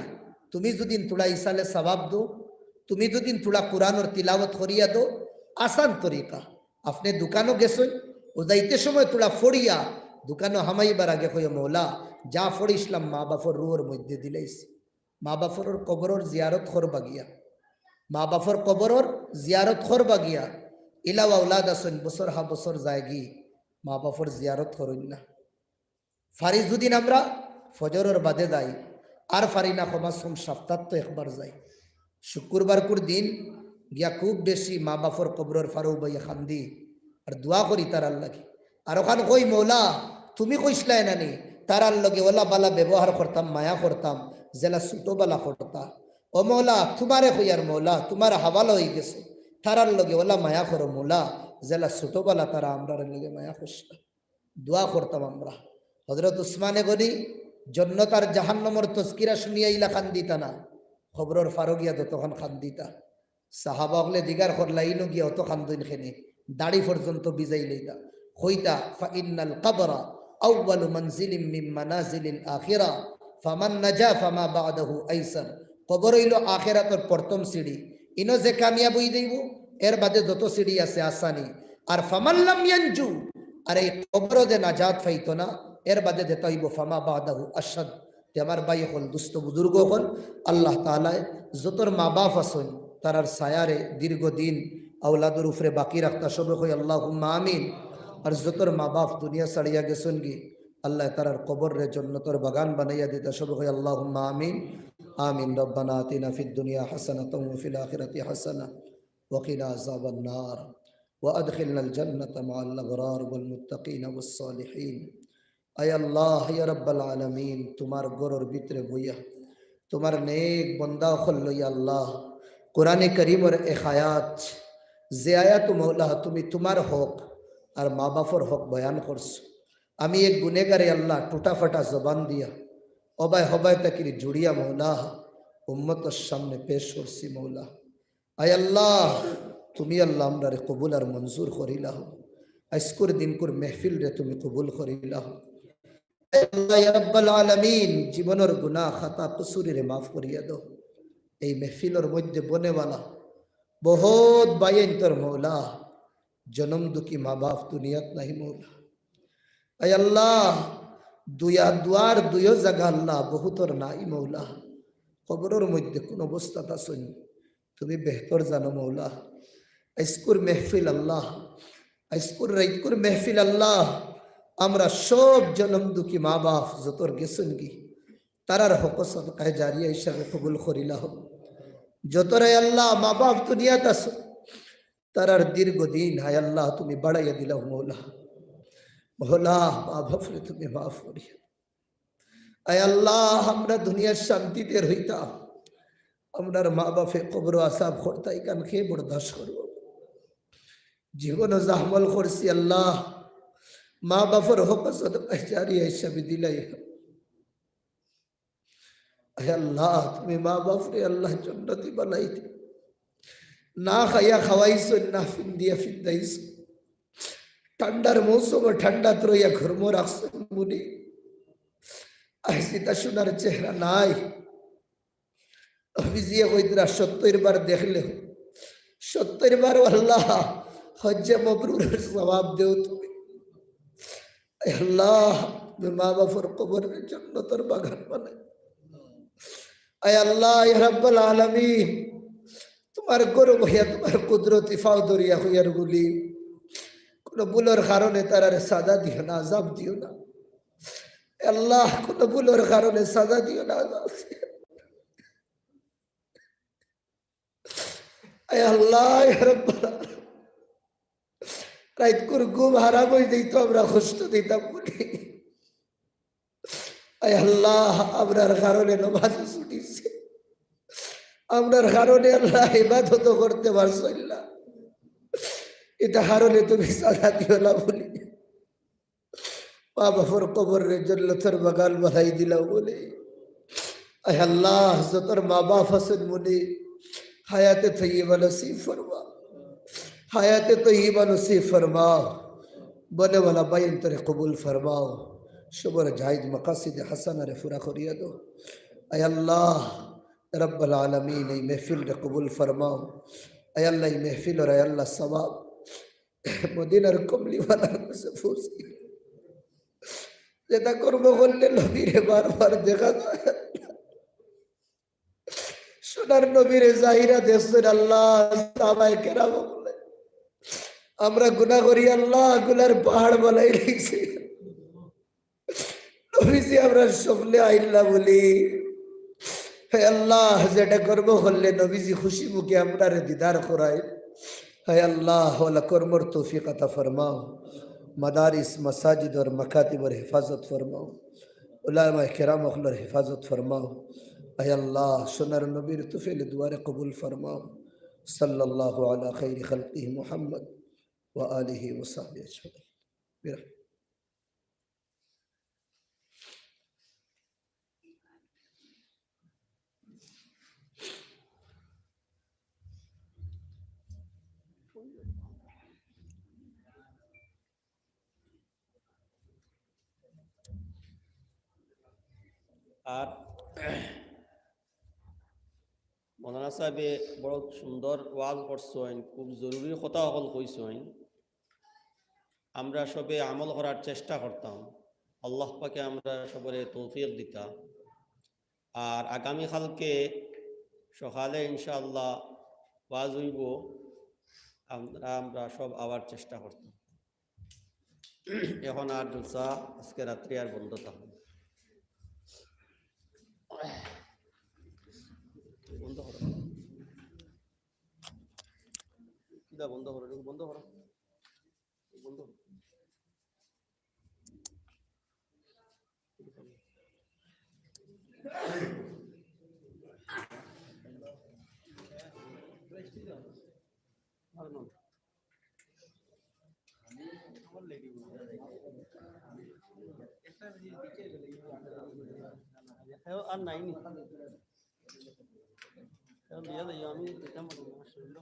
তুমি যুদি থুড়া ইসালে সওয়াব দো, তুমি যুদি থুড়া কুরআনর তিলাওয়াত করিয়া দো, আসান তরিকা। আপনে দোকানো গেছইন, অউ যাইতে সময় থুড়া ফড়িয়া দোকানো হামাইবার আগে কইও, "মৌলা, যা ফড়িছলাম মা বাফর রুহর মধ্যে দিলাইছি।" মা বাফর কবরর জিয়ারত করবা গিয়া, মা বাফর কবরর জিয়ারত করবা গিয়া। ইলাও আওলাদ আছইন, বছর হা বছর যায়গি, মা বাফর জিয়ারত করইন না। ফারি যুদিন আমরা ফজরর বাদে যাই, আর ফারি না কমাস কম সাপ্তাত তো একবার যাই। শুক্রবারকুর দিন গিয়া খুব বেশি মা বাফর কবরর ফারো বইয়া কান্দি আর দোয়া করি তারার লাগি। আর অখান কই, "মৌলা, তুমি কইছলায় না নি, তারার লগে অলা বালা ব্যবহার করতাম, মায়া করতাম, যেলা ছোটবালা করতা। ও মৌলা, তুমারে কইয়ার মৌলা, তুমার হাওয়ালা অইগেছে, তারার লগে অলা মায়া করো মৌলা, যেলা ছোটবালা তারা আমরার লগে মায়া করছলা।" দোয়া করতাম আমরা। হযরত উসমানে গনি জন্নত আর জাহান্নামর তজকিরা শুনিয়া ইলা কান্দিতা না, কবরর ফারো গিয়া যতখান কান্দিতা। সাহাবা অকলে জিগার করলা, "ইনো গিয়া অত কান্দইন কেনে?" দাড়ি পর্যন্ত ভিজাইলাইতা। কইতা, "فإن القبر أول منزل من منازل الآخرة، فمن نجا فما بعده أيسر।" কবর অইলো আখেরাতর প্রথম সিঁড়ি। ইনো যে কামিয়াব অই যাইবো, এর বাদে যত সিঁড়ি আছে আসানি। আর فمن لم ينج, আর এই কবরো যে নাজাত পাইতো না, এর বাদে যেটা অইবো فما بعده أشد। তে আমার ভাই অকল, দুস্ত বুজুর্গ অকল, আল্লাহ তাআলায় যতর মা বাফ আছইন, তারার ছায়ারে দীর্ঘদিন আওলাদর উপরে বাকি রাখতা, সবে কই আল্লাহুম্মা আমিন। আর যতর মা বাফ দুনিয়া ছাড়িয়া গেছইনগি, আল্লায় তারার কবররে জন্নতর বাগান বানাইয়া দিতা, সবে কই আল্লাহুম্মা আমিন। آمين. ربنا آتنا في الدنيا حسنة وفي الآخرة حسنة وقنا عذاب النار وأدخلنا الجنة مع الأبرار والمتقين والصالحين. আয় আল্লাহ, ইয়া রাব্বাল আলামিন, তুমার ঘরর ভিতরে বইয়া তুমার নেক বন্দা অকল লইয়া আল্লাহ, কোরআনে করিমর এক আয়াত, যে আয়াত মৌলা তুমি তুমার হক আর মা বাপর হক বয়ান করছো, আমি এক গুনেগারে আল্লাহ টুটাফাটা জবান দিয়া অবায় হবায় তাকির জুড়িয়া মৌলা উম্মতর সামনে পেশ করছি মৌলা। আয় আল্লাহ, তুমি আল্লাহ আমরারে কবুল আর মঞ্জুর করিলাও। আইজকুর দিনকুর মেহফিলরে তুমি কবুল করিলাও। আয় আল্লাহ, ইয়া রাব্বাল আলামিন, জীবনর গুনাহ খাতা কসুরিরে মাফ করিয়া দাও। এই মেহফিলর মধ্যে বনেওয়ালা বহুত ভাইয়াইন্তর মৌলা, জনম দুঃখী মা বাপ দুনিয়াত নাই মৌলা। আয় আল্লাহ, দুয়া দুয়ার দুইও জাগা আল্লাহ বহুতর নাই মৌলা। কবরর মধ্যে কোন অবস্থাত আছইন, তুমি বেহতর জানো মৌলা। আইজকুর মেহফিল আল্লাহ, আইজকুর রাইতকুর মেহফিল আল্লাহ, আমরা সব জনম দুঃখী মা বাপ যতর গেছইন গি, তারার হক সদকায়ে জারিয়া হিসাবে কবুল করিলাও। যতরাই আল্লাহ মা বাপ দুনিয়াত আছো, তারার দীর্ঘদিন, হায় আল্লাহ, তুমি বাড়াইয়া দিলাও মৌলা। মৌলা, মা বাপরে তুমি মাফ করিয়া। আয় আল্লাহ, আমরা দুনিয়ার শান্তিতে রইতাম, আমরার মা বাপে কবর আজাব করতা, ইখান কে বরদাস্ত করবো? জীবনও জাহমল করছি আল্লাহ, মা বাপর হক সদকায়ে জারিয়া হিসাবে দিলাই। আয় আল্লাহ, তুমি মা বাপরে আল্লাহ জন্নতি বানাই দে। না খাইয়া খাওয়াইছো, না ফিন্দিয়া ফিন্দাইছো, ঠান্ডার মৌসুমে ঠান্ডাত রইয়া ঘরমো রাখছো মুনি। আইজ ইতা সোনার চেহারা নাই। নবীজিয়ে কইতরা, সত্তর বার দেখলে, সত্তর বার আল্লাহ হজ্জে মবরুরর সওয়াব দেও তুমি। আয় আল্লাহ, তুমি মা বাপর কবররে জন্নতর বাগান বানাই। আয় আল্লাহ, ইয়া রাব্বাল আলামিন, তুমার ঘরো বইয়া তুমার কুদরতি পাও ধরিয়া কইয়ার বুলি, কোনো ভুলর কারণে তারারে সাজা দিও না, আজাব দিও না। আল্লাহ, কোনো ভুলর কারণে সাজা দিও না, আজাব দিও না। আয় আল্লাহ, ইয়া রাব্বাল আলামিন, রাইতকুর ঘুম হারাম অই যাইতো, আমরা কষ্ট দিতাম বুলি। আয় আল্লাহ, আমরার কারণে নমাজ ছুটিছে, আমরার কারণে আল্লাহ ইবাদত করতে পারছইন না, ইতা কারণে তুমি সাজা দিও না বুলি। মা বাপর কবররে জন্নতর বাগান বানাই দিলাও বুলি। আয় আল্লাহ, যতর মা বাপ আছইন মুনি, হায়াতে তৈয়বা নসিব ফরমাও, হায়াতে তৈয়বা নসিব ফরমাও। বনেওয়ালা ভাইয়াইন্তরে কবুল ফরমাও, সবর জায়েজ মাকাসিদে হাসানারে পুরা করিয়া দাও। আয় আল্লাহ রাব্বাল আলামিন, এই মেহফিলরে কবুল ফরমাও। আয় আল্লাহ, এই মেহফিলর, আয় আল্লাহ, সওয়াব মদিনার কমলিওয়ালার কাছে পৌঁছে, যেটা কর্ম করলে নবীরে বারবার দেখা যায়। সোনার নবীরে জাহিরা দেখছইন আল্লাহ, সাহাবায়ে কেরাম বলে, আমরা গুনাহ করি আল্লাহ, গুনার পাহাড় বানাই রইছে। নবীজি আমরার স্বপ্নে আইলা বুলি। হে আল্লাহ, যেটা কর্ম করলে নবীজি খুশি মুখে আমরারে দিদার করাইন। হে আল্লাহ, ওলা কর্মর তৌফিক আতা ফরমাও। মাদারিস, মাসাজিদ আর মাকাতিবর হেফাজত ফরমাও। উলামায়ে কেরাম অকলর হেফাজত ফরমাও। হে আল্লাহ, সোনার নবীর তুফেলে দুয়ারে কবুল ফরমাও। সাল্লাল্লাহু আলা খাইরি খালকিহি মুহাম্মদ ওয়া আলিহি ওয়া সাহবিহি আজমাইন। আর মৌলানা সাহেবে বড় সুন্দর ওয়াজ করছইন, খুব জরুরি কথা অকল কইছইন। আমরা সবে আমল করার চেষ্টা করতাম। আল্লাহ পাকে আমরা সবরে তৌফিক দিতা। আর আগামী কালকে সকালে ইনশাআল্লাহ ওয়াজ অইবো, আমরা, আমরা সব আওয়ার চেষ্টা করতাম। এখন আর জলসা আজকে রাত্রি আর বন্ধ থাকবো। বন্ধ করো। কিতা বন্ধ করো? বন্ধ করো। বন্ধ করো। আর নাই নি। এখন দিয়া দেই, আমি দিতাম পারি না, আসলে।